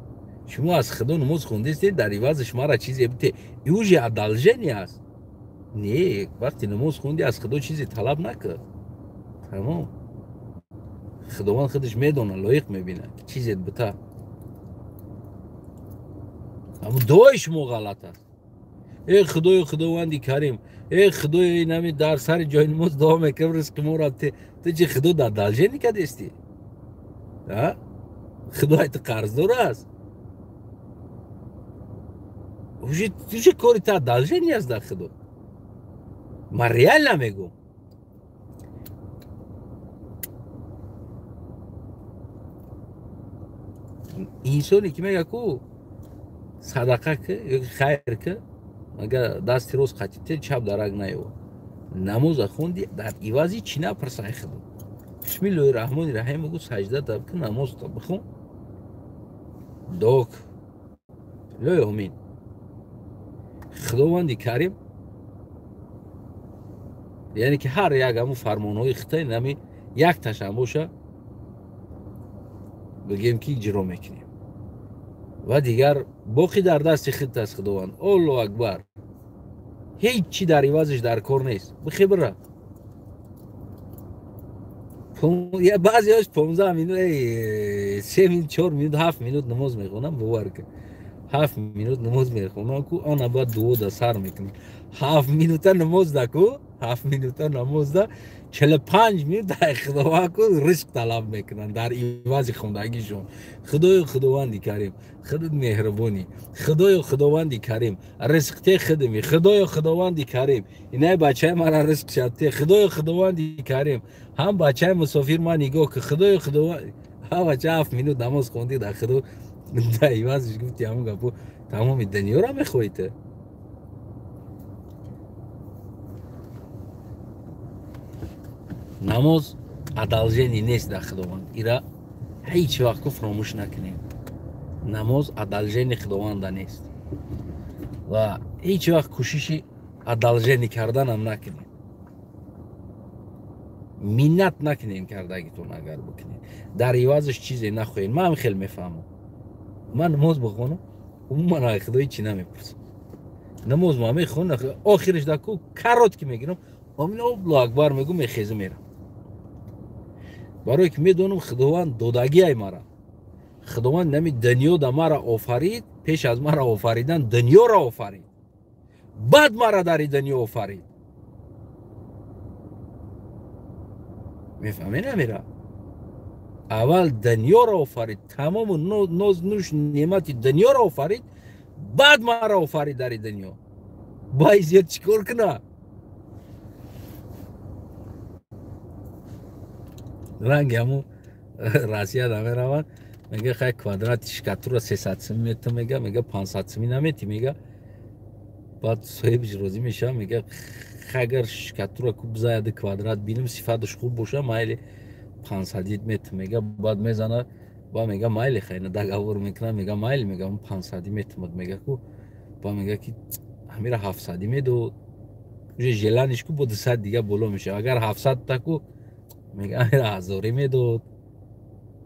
Шумо аз Худо намоз хондестед, дар ивазаш мара чизе бите. И уже одолжение аст. Не, вақте намоз хонди, аз Худо чизе талаб накар. Тамом. Худованд худаш медона, лоиқ мебинад, ки чизет бита. Аммо дуои шумо ғалат аст. Эй Худои Худованди Карим, эй Худои нами дар сари ҷои намоз дуо мекунам, ризқи моро те. Ту чи Худо дар одолжение кардести? А? Худо ту қарздор аст. Уже кори та одолжение аст дар Худо. Ман реально мегӯм. Инсоне ки мега ку садақа ки ё хайр ки, мага дасти рост қатите чап дарак наёва. Намоза хонди, дар ивази чӣ напурсай Худо? Бисмиллоҳи раҳмони раҳим бигӯ, саҷда таб ки, намоз бихон. Дуо ки. Лои омин. Худованди Карим, яъне ки ҳар як ҳамун фармонҳои хитай нами якташам боша, бигем ки иҷро мекунем. Ва дигар боқӣ дар дасти худат аст Худованд. Аллоҳу акбар. Ҳеҷ чӣ дар ивазаш дар кор нест. Бихе бира. Баъзеҳош 15 минут, 3 минут, 4 минут, 7 минут намоз мехонам, бовар кун. 7 минут намоз мехонам ку, ана баъд дуо да сар мекунам. 7 минута намоз да ку, 7 минута намоз да, 45 минут дар Худованд ку ризқ талаб мекунанд дар ивази хондагишон. Худоё Худованди Карим, худат меҳрубонӣ. Худоё Худованди Карим, ризқте худами. Худоё Худованди Карим, инай бачаи мара ризқ шабте. Худоё Худованди Карим, ҳам бачаи мусофир ман нигоҳ ки. Худоё Худованд, ҳа бача 7 минут намоз хонди дар Худо дар ивазиш гуфти ҳамон гапо тамоми дунёро мехоҳӣ ту. Намоз одолжение нест дар Худованд. Ира ҳеҷ вақт фаромӯш накунем. Намоз одолжение Худованда нест. Ва ҳеҷ вақт кӯшиши одолжение карданам накунем. Миннат накунем кардагитон агар бикунем. Дар ивазаш чизе нахоҳем. Ман хел мефаҳмам. Ман намоз бихонам, умуман аз Худо ҳеҷ чӣ намепурсам. Намоз ма мехонам, охираш дар ку каротки мегирам, омин Аллоҳу акбар мегӯм, мехезам мерам. Барое ки медонам Худованд додагиай мара. Худованд нами дунё да мара офарид, пеш аз мара офаридан дунёро офарид. Баъд мара дар дунё офарид. Мефаҳмед намера? Аввал дунёро офарид, тамому ноз нуш неъмати дунёро офарид, баъд мара офарид дар дунё. Бай зиёд чӣ кор куна? Ранги ҳамун Россия намераванд, мега хай квадрати шкатура 300 сими метам, мега 500 сими намети, мега. Баъд соҳибиш розӣ мешавад, мега агар шкатура куб заяд квадрат бинам сифаташ хуб боша, майли. 500 метр мега, баъд мезана, ба мега майли, хайна договор мекунам, мега майли, мега 500 метр, мега ку, ба мега ки ҳамира 700 медод, уже желаниш ку бо 200 дига боло мешава, агар 700 та ку мега ҳамира 1000 медод.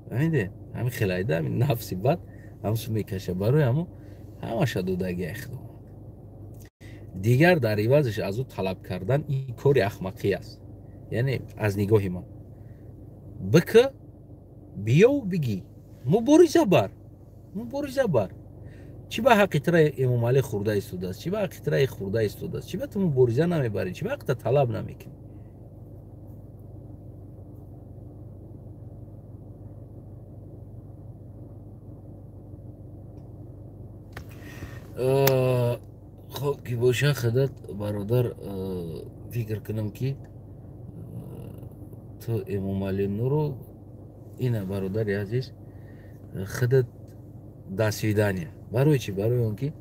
Фаҳмиде? Ҳамин хелайда, ҳамин нафси бад ҳамсу мекаша. Барои ҳамо ҳамаша додагия Худованд. Дигар дар ивазаш аз ӯ талаб кардан ин кори ахмақӣ аст. Яъне аз нигоҳи ман бика биёву бигӣ, мубориза бар, мубориза бар. Чӣ ба ҳаққи тра Эмомалӣ хӯрда истодааст? Чӣ ба ҳаққи тра хӯрда истодааст? Чӣ ба ту мубориза намебарӣ? Чӣ ба ҳаққта талаб намекунӣ? Хоб ки боша, худат бародар, фикр кунам ки ту Эмомалӣ Нуру ина, бародари азиз, худат до свидания. Барои чӣ? Барои он ки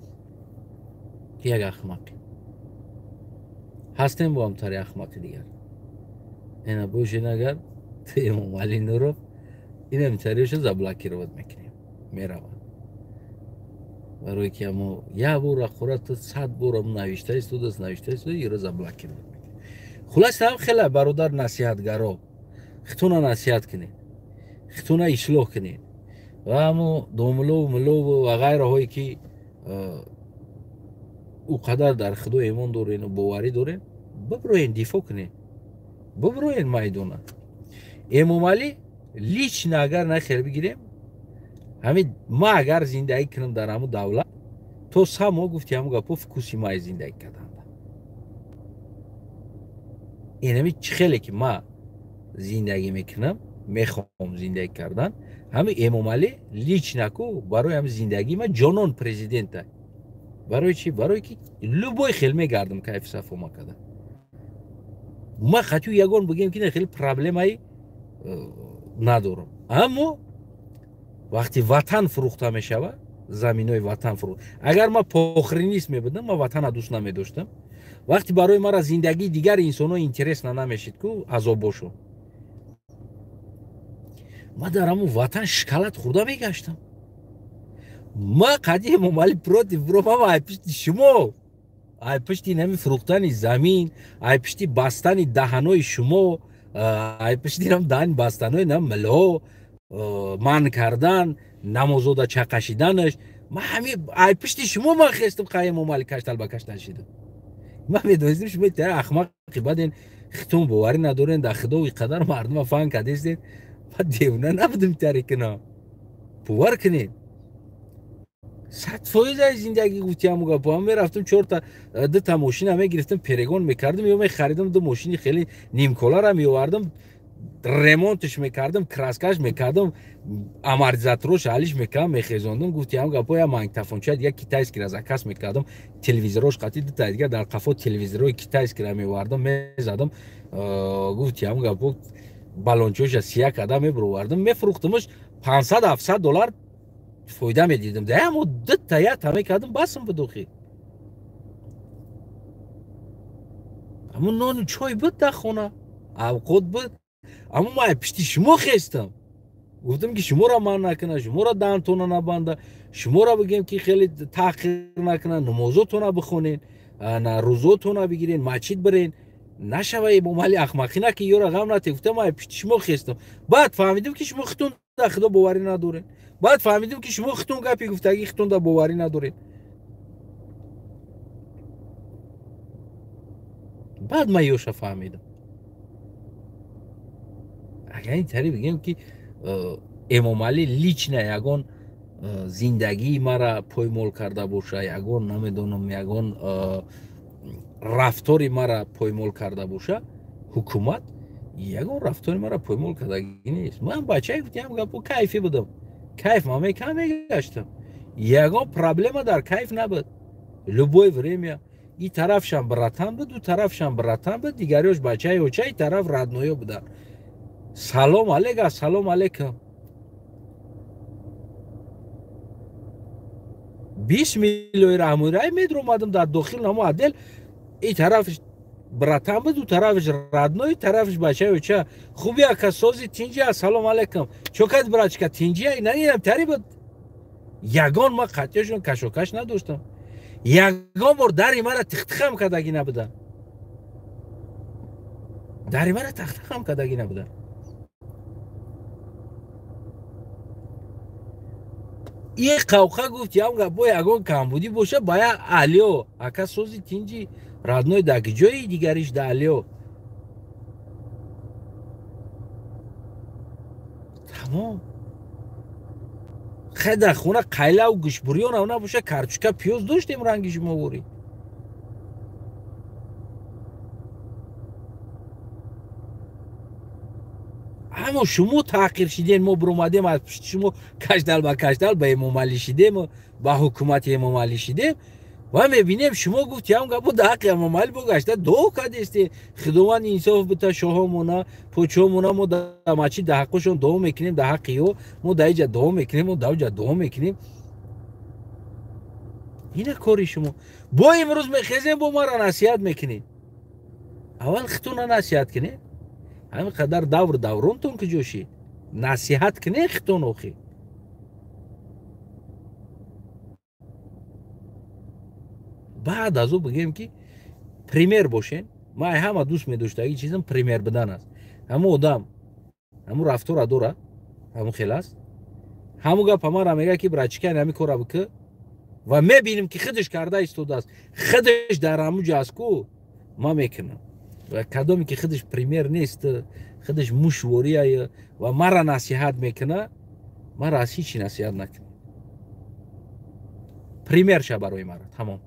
як ахмақӣ ҳастем, бо ҳамтари ахмақи дигар. Ина бошен, агар ту Эмомалӣ Нуров ина митариёша заблокировать мекунем, меравад. Барои ки амо як бора хӯра, ту 100 бора навишта истодааст, навишта истода, иро заблокировать мекунем. Хулас ҳам хеле бародар насиҳатгаро, хитуна насиҳат кунед, хитуна ислоҳ кунед ва ҳамо домулову мулову ва ғайраҳое ки ӯ қадар дар Худо имон дорену боварӣ дорем, биброен, дифоъ кунед, биброен майдона. Эмомалӣ лично агар нахел бигирем, ҳамин ма агар зиндагӣ кунам дар ҳамун давлат, то само гуфти ҳамун гапо фукуси май зиндагӣ карданда. Инами чӣ хеле ки ма зиндагӣ мекунам, мехоҳам зиндагӣ кардан, ҳамин Эмомалӣ лично ку барои ҳамин зиндагии ма ҷонон президента. Барои чӣ? Барои ки любой хел мегардам, кайфи сафо ма карда. Ма хатю ягон бигем ки хеле проблемаи надорам. Аммо вақти ватан фурӯхта мешавад, заминои ватан фурӯхта. Агар ма похринист мебудам, ма ватана дӯст намедоштам. Вақти барои мара зиндагии дигар инсонҳо интересна намешид ку азоб бошо. Ма дар ҳамун ватан шоколад хӯрда мегаштам. Ма қади Эмомалӣ против бро, ма ай пишти шумо, ай пишти нами фурӯхтани замин, ай пишти бастани даҳанои шумо, ай пишти нам даҳани бастанои нам милҳо, манъ кардан, намозода чақашиданаш, ма ҳами ай пишти шумо ман хестам, қай Эмомалӣ каштал ба каштал шидам. Ман медонистам шумо та ахмақи баден, хитон боварӣ надорен, дар Худо иқадар мардума фан кардестед. Ман девона набудам тари кунам. Бовар кунед. 100% аз зиндагӣ гуфти ҳамун гапо. Ман мерафтам чорта дута мошина мегирифтам, перегон мекардам ё мехаридам ду мошини хеле нимколара меовардам, ремонтш мекардам, краскаш мекардам, амортизаторош алиш мекардам, мехезондам. Гуфти ҳамун гапо я магнитофонча дигар китайскира заказ мекардам, телевизорош қатӣ дута дигар дар қафо телевизорои китайскира меовардам, мезадам. Гуфти ҳамун гапо балончоша сия карда мебировардам, мефурӯхтамаш 500-700 доллар фоида медидам. Да ҳамо дута якта мекардам, басам буд охи. Ҳамун нону чой буд дар хона, авқот буд. Аммо ман пишти шумо хестам. Гуфтам ки шуморо манъ накунад, шуморо даҳантона набанда, шуморо бигем ки хеле таъхир накунад, намозотона бихонен, рӯзотона бигирен, масҷид бирен. Нашава Эмомалӣ ахмақӣ на ки ёра ғам нате. Гуфтам ман пишти шумо хестам. Баъд фаҳмидам ки шумо хитон дар Худо боварӣ надоред. Баъд фаҳмидам ки шумо хитон гапи гуфтагӣ хитон дар боварӣ надоред. Баъд ман ёша фаҳмидам. Агар ин тари бигем ки Эмомалӣ лично ягон зиндагии мара поймол карда боша, ягон намедонам, ягон рафтори мара поймол карда боша, ҳукумат ягон рафтори мара поймол кардагӣ нест. Ман бачае гуфтам гапо кайфӣ будам. Кайф ман мекам мегаштам. Ягон проблема дар кайф набуд. Любое время и тарафшам братан буд, у тарафшам братан буд, дигариёш бачаи оча, и тараф родноё буданд. Салом алейка, салом алейкум. Бисмиллоҳи раҳмони раҳим медромадам дар дохил намо отдел, и тараф братан буд, у тарафиш родной, тарафиш бачаи оча. Хуби ака, сози, тинҷи, ассалому алайкум. Чо кад, братчика, тинҷи, инам тари буд. Ягон ма қатъияшон кашокаш надоштам. Ягон бор дари мара тихтихам кардагӣ набудам. Дари мара тахтихам кардагӣ набудам. И қавқа гуфт, ям гапо ягон камбудӣ боша, бая алё, ака сози, тинҷи, родной даки ҷои дигариш да алё. Тамом. Хай дар хона қайлаву гӯшбурёнам набоша, карчука пиёз доштем ранги шумо ворӣ. Аммо шумо таъқир шидем, мо биромадем аз пушти шумо кашдал ба кашдал ба Эмомалӣ шидем, ба ҳукумати Эмомалӣ шидем ва мебинем шумо гуфти ҳам гапо да ҳаққи Эмомалӣ бо гашта дуо кардесте. Худованд инсоф бита шоҳомона, почоҳомона, мо да масҷид да ҳаққошон дуо мекунем, да ҳаққи ё мо да иҷа дуо мекунем, мо да уҷа дуо мекунем. Ина кори шумо. Бо имрӯз мехезем, бо мара насиҳат мекунед. Аввал хитона насиҳат кунед. Ҳамин қадар давр давронтон куҷо шид? Насиҳат кунед хитон охи. Баъд аз ӯ бигӯем ки пример бошен. Ман ҳама дӯст медоштаги чизам пример будан аст. Ҳамун одам ҳамун рафтора дора, ҳамун хел аст. Ҳамун гапа мара мегӯяд ки братчика, ҳамин кора бикӯ ва мебинем ки худаш карда истодааст. Худаш дар ҳамун ҷо аст ку, ман мекунам. Ва кадоме ки худаш пример нест, худаш мушвория ва мара насиҳат мекуна, мара аз ҳеҷ насиҳат накунад. Пример ша барои мара, тамом.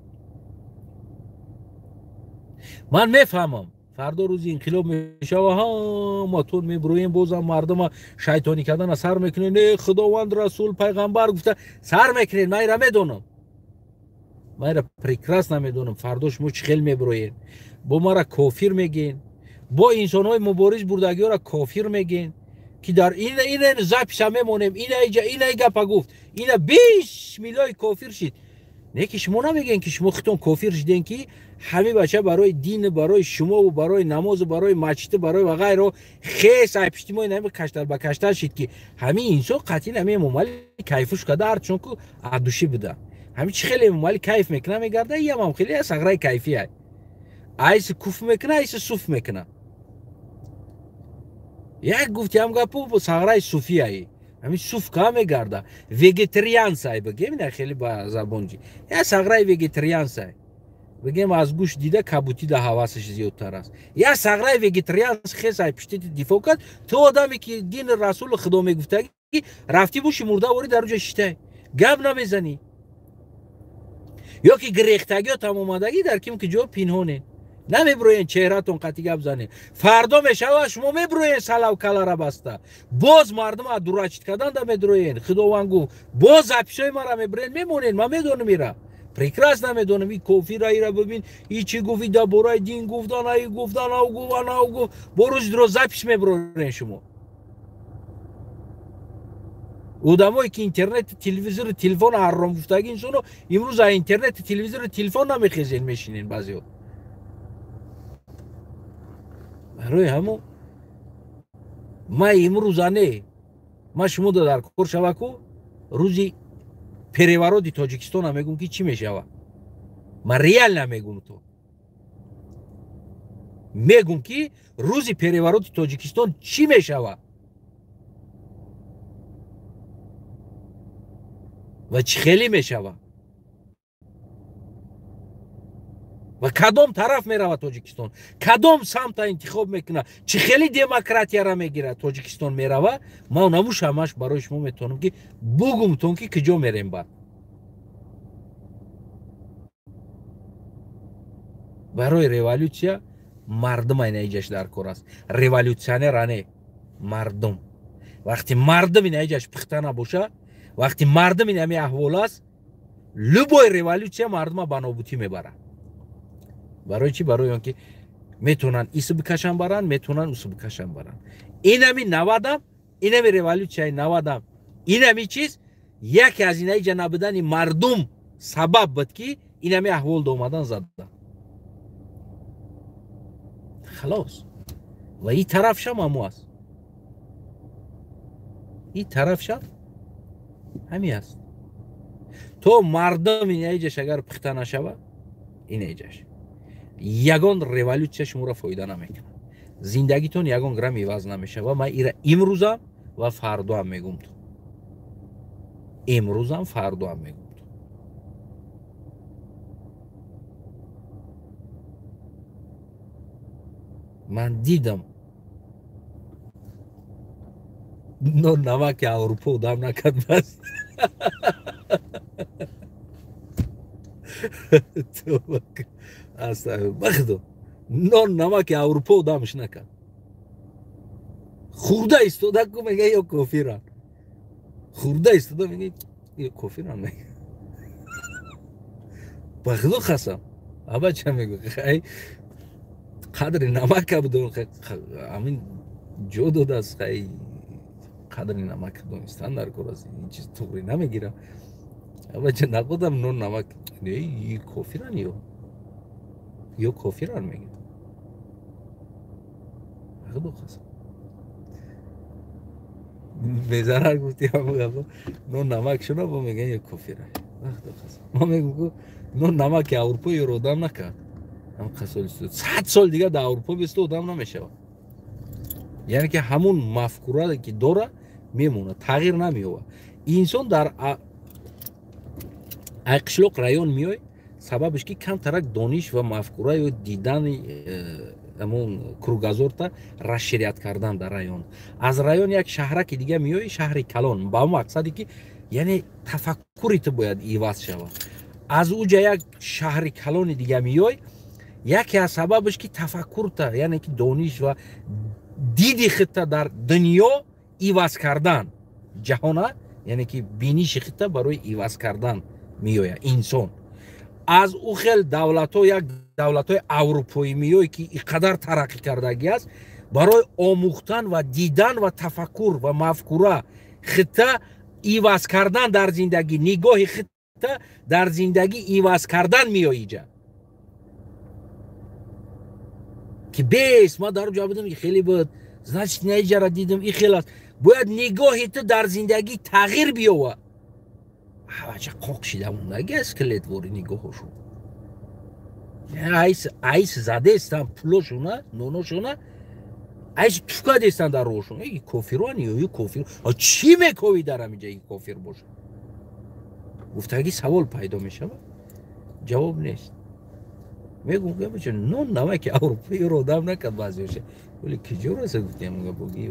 Ман мефаҳмам, фардо рӯзи инқилоб мешава, ҳаматон мебуроем, бозам мардума шайтонӣ кардана сар мекунед. Не, Худованд, Расул, пайғамбар гуфта сар мекунед. Ман ира медонам, ман ира прекрасно медонам. Фардо шумо чӣ хел мебуроед, бо мара кофир мегӯен, бо инсонҳои мубориз бурдагиёра кофир мегӯен, ки дар ина записа мемонем, ина иҷа ина гапа гуфт, ина бисмиллоҳи кофир шид. Не ки шумо намегӯен ки шумо худтон кофир шиден, ки ҳамин бача барои дин, барои шумову барои намозу барои масҷиду барои ва ғайро хес ай пишти мо инами каштал ба каштал шид, ки ҳамин инсон қатъин ҳамин Эмомалӣ кайфуш карда, ҳарчун ку аддушӣ буда. Ҳамин чӣ хеле Эмомалӣ кайф мекуна мегарда, иям хеле сағраи кайфия. Айси куф мекуна, айси суф мекуна. Як гуфти ҳам гапо сағраи суфияи. Ҳамин суф ка мегарда. Вегетариансай бигем, ина хеле ба забонҷи. Я сағраи вегетариансай. Бигем аз гӯшт дида кабутӣ да ҳавасаш зиёдтар аст. Я сағраи вегетарианс хес ай пишти дифоъ кард. Ту одаме ки дини Расулу Худо мегуфтагӣ, рафтӣ боши мурда ворӣ дар уҷа шитай. Гап намезанӣ. Ё ки гирехтагиётам омадагӣ дар ким ки ҷо пинҳонед. Намебуроен чеҳратон қатъи гап занед. Фардо мешава шумо мебуроен салав калара баста. Боз мардум аз дурачит кардан да медуроен. Худованд гуфт, боз записҳои мара мебурен, мемонен, ман медонам ира. Прекрасно медонам, и кофира ира бибин, и чӣ гуфт, и дар бораи дин гуфтан, ай гуфтан, ав гуфт, ана ав гуфт. Бо рӯзи дро запис мебурорен шумо. Одамое ки интернет, телевизору, телефон ҳарром гуфтаги инсоно имрӯз аз интернет, телевизору, телефон намехезен, мешинен баъзеҳо. Барои ҳамо ма имрӯза не, ма шумо дар кор шаваку рӯзи перевороти Тоҷикистона мегӯм ки чӣ мешава. Ма реально мегӯм, то мегӯм ки рӯзи перевороти Тоҷикистон чӣ мешава ва чӣ хеле мешава ва кадом тараф мерава Тоҷикистон, кадом самта интихоб мекунад, чӣ хеле демократияра мегирад Тоҷикистон мерава. Ман намуш ҳамаш барои шумо метавонам ки бугумтон ки куҷо мерем баъд. Барои революсия мардум айна иҷаш дар кор аст. Революционера не, мардум. Вақти мардум ина иҷаш пухта набоша, вақти мардум ин ҳами аҳвол аст, любой революсия мардума ба нобудӣ мебарад. Барои чӣ? Барои он ки метавонанд ису бикашанд баранд, метавонанд усу бикашанд баранд. Инами навадам, инами революсияи навадам, инами чиз яке аз инаи ҷа набудани мардум сабаб буд ки инами аҳвол омадан зада. Халос. Ва и тарафшам ҳамо аст. И тарафшам ҳами аст. То мардум инаиҷаш агар пухта нашава, инаиҷаш ягон революсия шуморо фоида намекунад. Зиндагитон ягон грамм иваз намешава. Ман ира имрӯзам ва фардоам мегум ту. Имрӯзам фардоам мегум ту. Ман дидам но намаки Аврупо одам накард бас. Бахдо нон намаки Аврупо одамш накард. Хурда истода ку мега ё кофиран. Хурда истода мега ё кофиран мега. Бахдо хасам. Аба ча мегӯ? Ай қадри намака бидон, амин ҷо додааст, хай қадри намак донистан дар кор аст. Ин чиз туғри намегирам. Аба ча нақодам нон намак не кофиран ё кофиран мега. Бахдо хасам. Безарар гуфти ҳамон нон намак шуна бо меган ё кофира. Бахдо хасам. Ма мегӯм нон намаки Аврупо ёро одам накард. Ҳам қасол 100 сол дига дар Аврупо беста одам намешавад. Яъне ки ҳамун мафкура ки дора мемонад, тағйир намеёбад. Инсон дар ай қишлоқ район меояд, сабабаш ки камтарак дониш ва мафкура ё дидани ҳамон кругозорта расширят кардан дар район. Аз район як шаҳраки дига меои, шаҳри калон, ба мақсаде ки яъне тафаккури ту бояд иваз шавад. Аз уҷа як шаҳри калони дига меои, яке аз сабабаш ки тафаккурта, яъне ки дониш ва диди худта дар дунё иваз кардан, ҷаҳона, яъне ки биниши худта барои иваз кардан меояд инсон. Аз ӯ хел давлатҳо, як давлатҳои аврупоӣ меояд ки ин қадар тараққӣ кардагӣ аст, барои омӯхтан ва дидан ва тафаккур ва мафкура худта иваз кардан дар зиндагӣ, нигоҳи худта дар зиндагӣ иваз кардан меояд иҷа. Ки бес ман дар ҷо будам, ки хеле буд, значит на иҷара дидам, и хел аст. Бояд нигоҳи ту дар зиндагӣ тағйир биёвад. Ҳавача қоқ шида мондагӣ аст скелетвори нигоҳошон. Айс задестан пулошона, ноношона, айс туфка дестан дар роҳошон. Эй кофироан ё кофир. Чӣ мековӣ дар ҳаминҷа ин кофир бошад? Гуфтагӣ савол пайдо мешавад, ҷавоб нест. Мегӯм ки нон намаки аврупоиро одам накард баъзеоша. Вале киҷо раса гуфтем гапоги.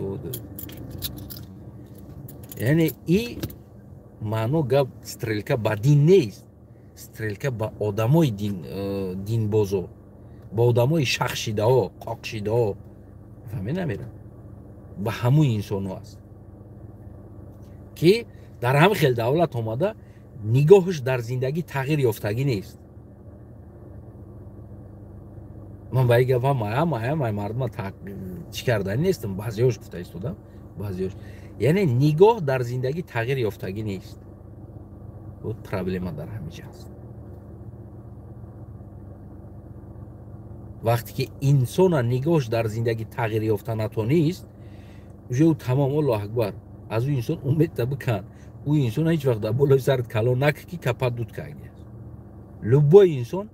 Яъне и маъно гап стрелка ба дин нест, стрелка ба одамои динбозо, ба одамои шахшидаҳо, қоқшидаҳо, фаҳме намерам, ба ҳамун инсонҳо аст ки дар ҳам хел давлат омада нигоҳаш дар зиндагӣ тағйир ёфтагӣ нест. Ман ба ин гап ҳама мардума чӣ кардани нестам, баъзеҳош гуфта истодам, баъзеҳош. Яъне нигоҳ дар зиндагӣ тағйир ёфтагӣ нест. Вот проблема дар ҳамиҷа аст. Вақте ки инсона нигоҳш дар зиндагӣ тағйир ёфта натонист, уже ӯ тамом, Аллоҳ акбар, аз ӯ инсон умедта бикан. Ӯ инсон ҳеҷ вақт дар болои сарат калон накард ки капат дуд карди. Любой инсон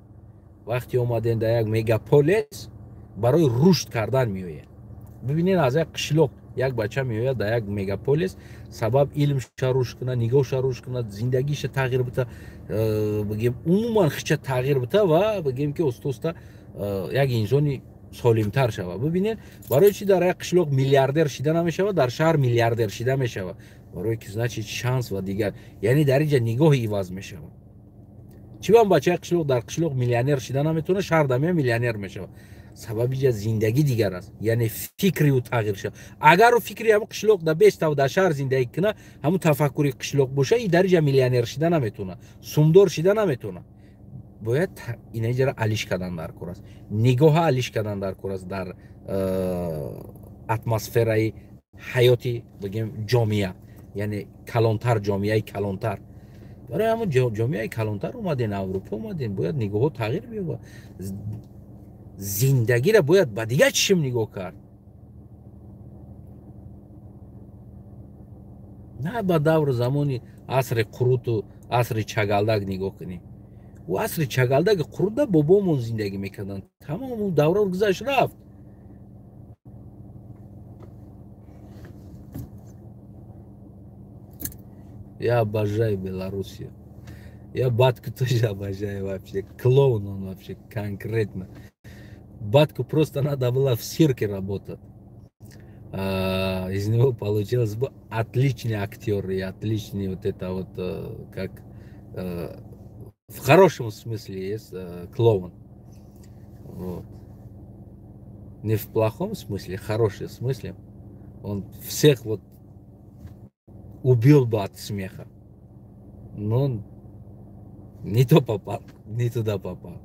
вақте омаден дар як мегаполис барои рушд кардан меояд. Бибинед, аз як қишлоқ як бача меояд дар як мегаполис, сабаб илмша рушд кунад, нигоҳша рушд кунад, зиндагиша тағйир бита, бигем умуман хича тағйир бита ва бигем ки оста-оста як инсони солимтар шавад. Бибинед, барои чӣ дар як қишлоқ миллиардер шида намешавад, дар шаҳр миллиардер шида мешавад? Барои ки значит шанс ва дигар, яъне дар инҷа нигоҳи иваз мешавад. Чӣ бам бачаи қишлоқ дар қишлоқ миллионер шида наметавонад, шаҳр дар меояд миллионер мешавад? Сабаби ҷа зиндагӣ дигар аст, яъне фикри ӯ тағйир шавад. Агар ӯ фикри ҳамун қишлоқ дар бештав дар шаҳр зиндагӣ кунад, ҳамун тафаккури қишлоқ боша, и дар инҷа миллионер шида наметавонад, сумдор шида наметавонад. Бояд инаҷара алиш кардан дар кор аст, нигоҳа алиш кардан дар кор аст дар атмосфераи ҳаёти бигем ҷомеа, яъне калонтар, ҷомеаи калонтар. Барои ҳамун ҷомеаи калонтар омаден, Аврупо омаден, бояд нигоҳҳо тағйир биёбад. Зиндагиро бояд ба дигар чишм нигоҳ кард, на ба давру замони асри қуруту асри чагалдак нигоҳ кунем. Ӯ асри чагалдаки қурутда бобомон зиндагӣ мекарданд. Тамом ӯ давра гузашт рафт. Я обожаю Белоруссию. Я Батку тоже обожаю вообще. Клоун он вообще конкретно. Батку просто надо было в цирке работать. Из него получился бы отличный актер и отличный вот это вот, как в хорошем смысле есть клоун. Вот. Не в плохом смысле, в хорошем смысле. Он всех вот убил бы от смеха. Но он не то попал, не туда попал.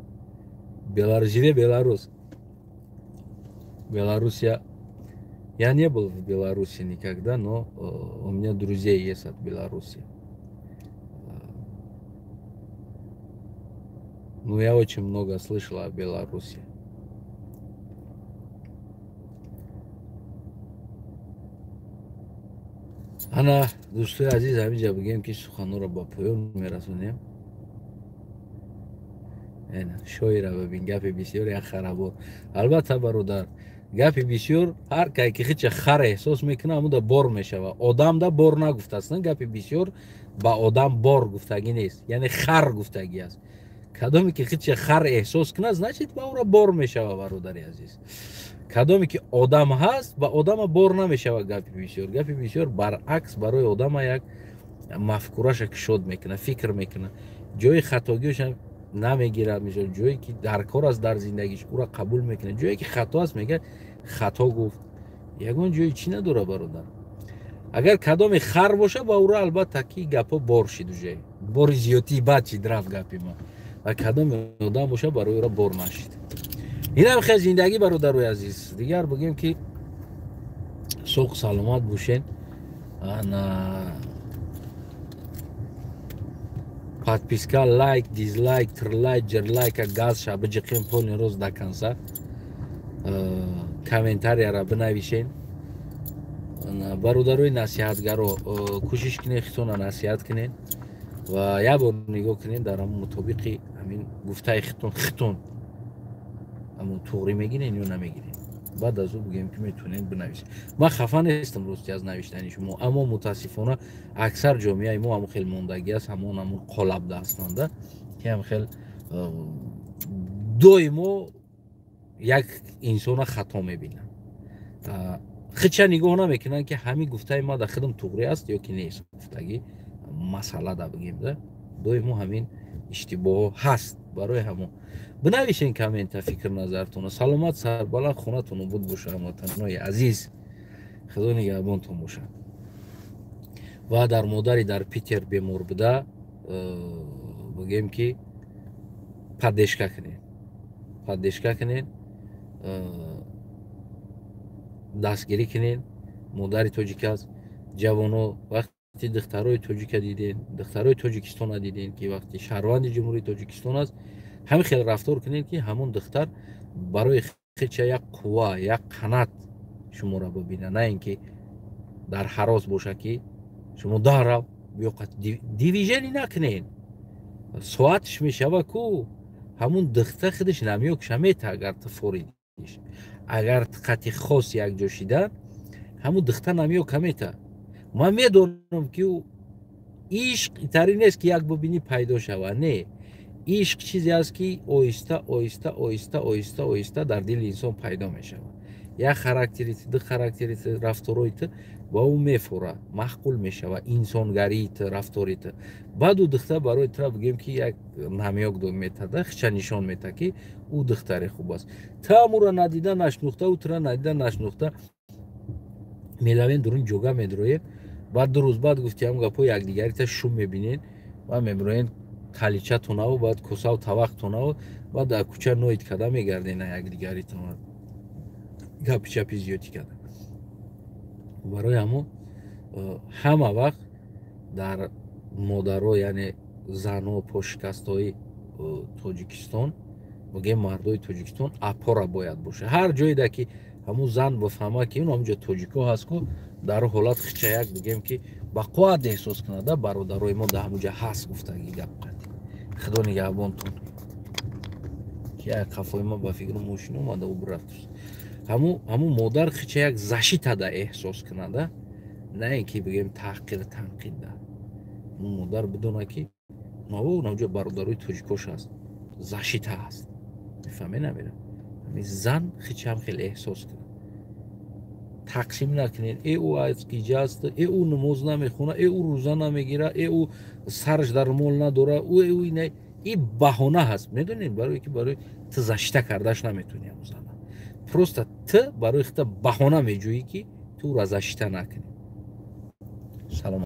Беларусь, живи Беларусь. Белоруссия. Я не был в Беларуси никогда, но у меня друзей есть от Беларуси. Ну, я очень много слышал о Беларуси. Ана, дӯстои азиз, ҳаминҷа бигем, ки суханҳоро ба поён мерасонем. Шоира бибин, гапи бисёр як харабор. Албатта, бародар, гапи бисёр ҳар кай ки хича хар эҳсос мекунад, ҳамуда бор мешавад. Одамда бор нагуфтааст, гапи бисёр ба одам бор гуфтагӣ нест, яъне хар гуфтагӣ аст. Кадоме ки хича хар эҳсос кунад, значит ба ӯро бор мешавад, бародари азиз. Кадоме ки одам ҳаст, ба одама бор намешавад гапи бисёр. Гапи бисёр баръакс барои одама як мафкураша кушод мекунад, фикр мекунад, ҷои хатогиашам намегирад, мисол ҷое ки дар кор аст дар зиндагиш ӯро қабул мекунад, ҷое ки хато аст мегӯяд хато гуфт. Ягон ҷои чӣ надора, бародар. Агар кадоме хар боша, ба ӯро албатта ки гапҳо бор шид, уже бори зиёдтии бад шид рафт гапи ма. Ва кадоме одам боша, барои ӯро бор нашид. Инам хел зиндагӣ, бародарои азиз. Дигар бигем ки соқ саломат бошен. Ана подписка, лайк, дизлайк, трлайк, ҷерлайка газ ша биҷиқем полный роз до конца. Комментарияра бинавишен. Бародарои насиҳатгаро, кӯшиш кунед хитона насиҳат кунед ва як бор нигоҳ кунед дар ҳамон мутобиқи ҳамин гуфтаи хитон хитон ҳамон туғрӣ мегирен ё намегирен. Баъд аз ӯ бигӯем ки метавонед бинависед. Ман хафа нестам рости аз навиштани шумо, аммо мутаассифона аксар ҷомеаи мо ҳамон хел мондагӣ аст, ҳамон қолабда ҳастанда, ки ҳам хел доимо як инсона хато мебинанд. Хича нигоҳ намекунанд ки ҳамин гуфтаи ма дар худам туғрӣ аст ё ки нест. Гуфтагӣ масъала да бигем да доимо ҳамин иштибоҳ ҳаст. Барои ҳамон бинависен коммента фикр назартона. Саломат, сарбаланд, хонатон обод боша, ҳамватанои азиз. Худо нигаҳбонтон бошад. Ва дар модари дар Питер бемор буда, бигем ки поддержка кунед, поддержка кунед, дастгирӣ кунед. Модари тоҷик аст. Ҷавоно вақти духтарои тоҷика диден, духтарои Тоҷикистона диден, ки вақти шаҳрванди Ҷумҳурии Тоҷикистон аст, ҳамин хел рафтор кунед ки ҳамон духтар барои хича як қувва, як қанат шуморо бибинад, на ин ки дар ҳарос боша ки шумо дарав биё дивижени накунед. Соатш мешава ку ҳамон духтар худаш намеёкша мета, агар ту форидиш, агар қати хос якҷо шидан, ҳамон духтар намеёка мета. Ман медонам ки ишқ тари нест ки як бубинӣ пайдо шава. Не, ишқ чизе аст ки оҳиста оҳиста оҳиста оҳиста оҳиста дар дили инсон пайдо мешавад. Як характери ту, ду характери ту, рафторои ту ба ӯ мефора, маъқул мешавад, инсонгарии ту, рафтори ту. Баъд ӯ духтар барои тура бигем ки як намёк метада, хича нишон мета ки ӯ духтари хуб аст. Ту ҳам ӯро надида нашнухта, ӯ тура надида нашнухта, мелавен дурун ҷога медроед. Баъд ду рӯз баъд гуфти ҳам гапҳо якдигарита шум мебинед ва мебироед каличатонаву баъд косаву тавақтонаву баъд дар кӯча ноид карда мегардена якдигаритон гапи чапи зиёдӣ карда. Барои ҳамон ҳама вақт дар модаро, яъне занҳо пошикастҳои Тоҷикистон Бигем, мардои Тоҷикистон опора бояд боша. Ҳар ҷоеда ки ҳамун зан бифаҳма, ки ҳамунҷо тоҷико ҳаст ку, дар ҳолат хича як, бигем, ки ба қувват эҳсос кунада, бародарои мо дар ҳамунҷа ҳаст гуфтаги гап. Қатӣ Худо нигаҳбонтон, ки як қафои ма ба фикру мошин омада, ӯ бирафт. Ҳамун модар хича як защита да эҳсос кунада, на ин ки, бигем, таҳқир, танқид да. Ҳамун модар бидона, ки наҷо бародарои тоҷикош ҳаст, защита ҳаст. Мефаҳме, намера? Ҳамин зан хичам хеле эҳсос кунад. Тақсим накунед: э, ӯ аз киҷа аст, э, ӯ намоз намехона, э, ӯ рӯза намегира, э, ӯ сараш дар мол надора, ӯ э, ӯ ина. И баҳона ҳаст, медонед, барое ки барои ту защита кардаш наметонӣ. Ҳамун зана просто ту барои хита баҳона меҷӯӣ, ки ту ӯра защита накунӣ. Салом.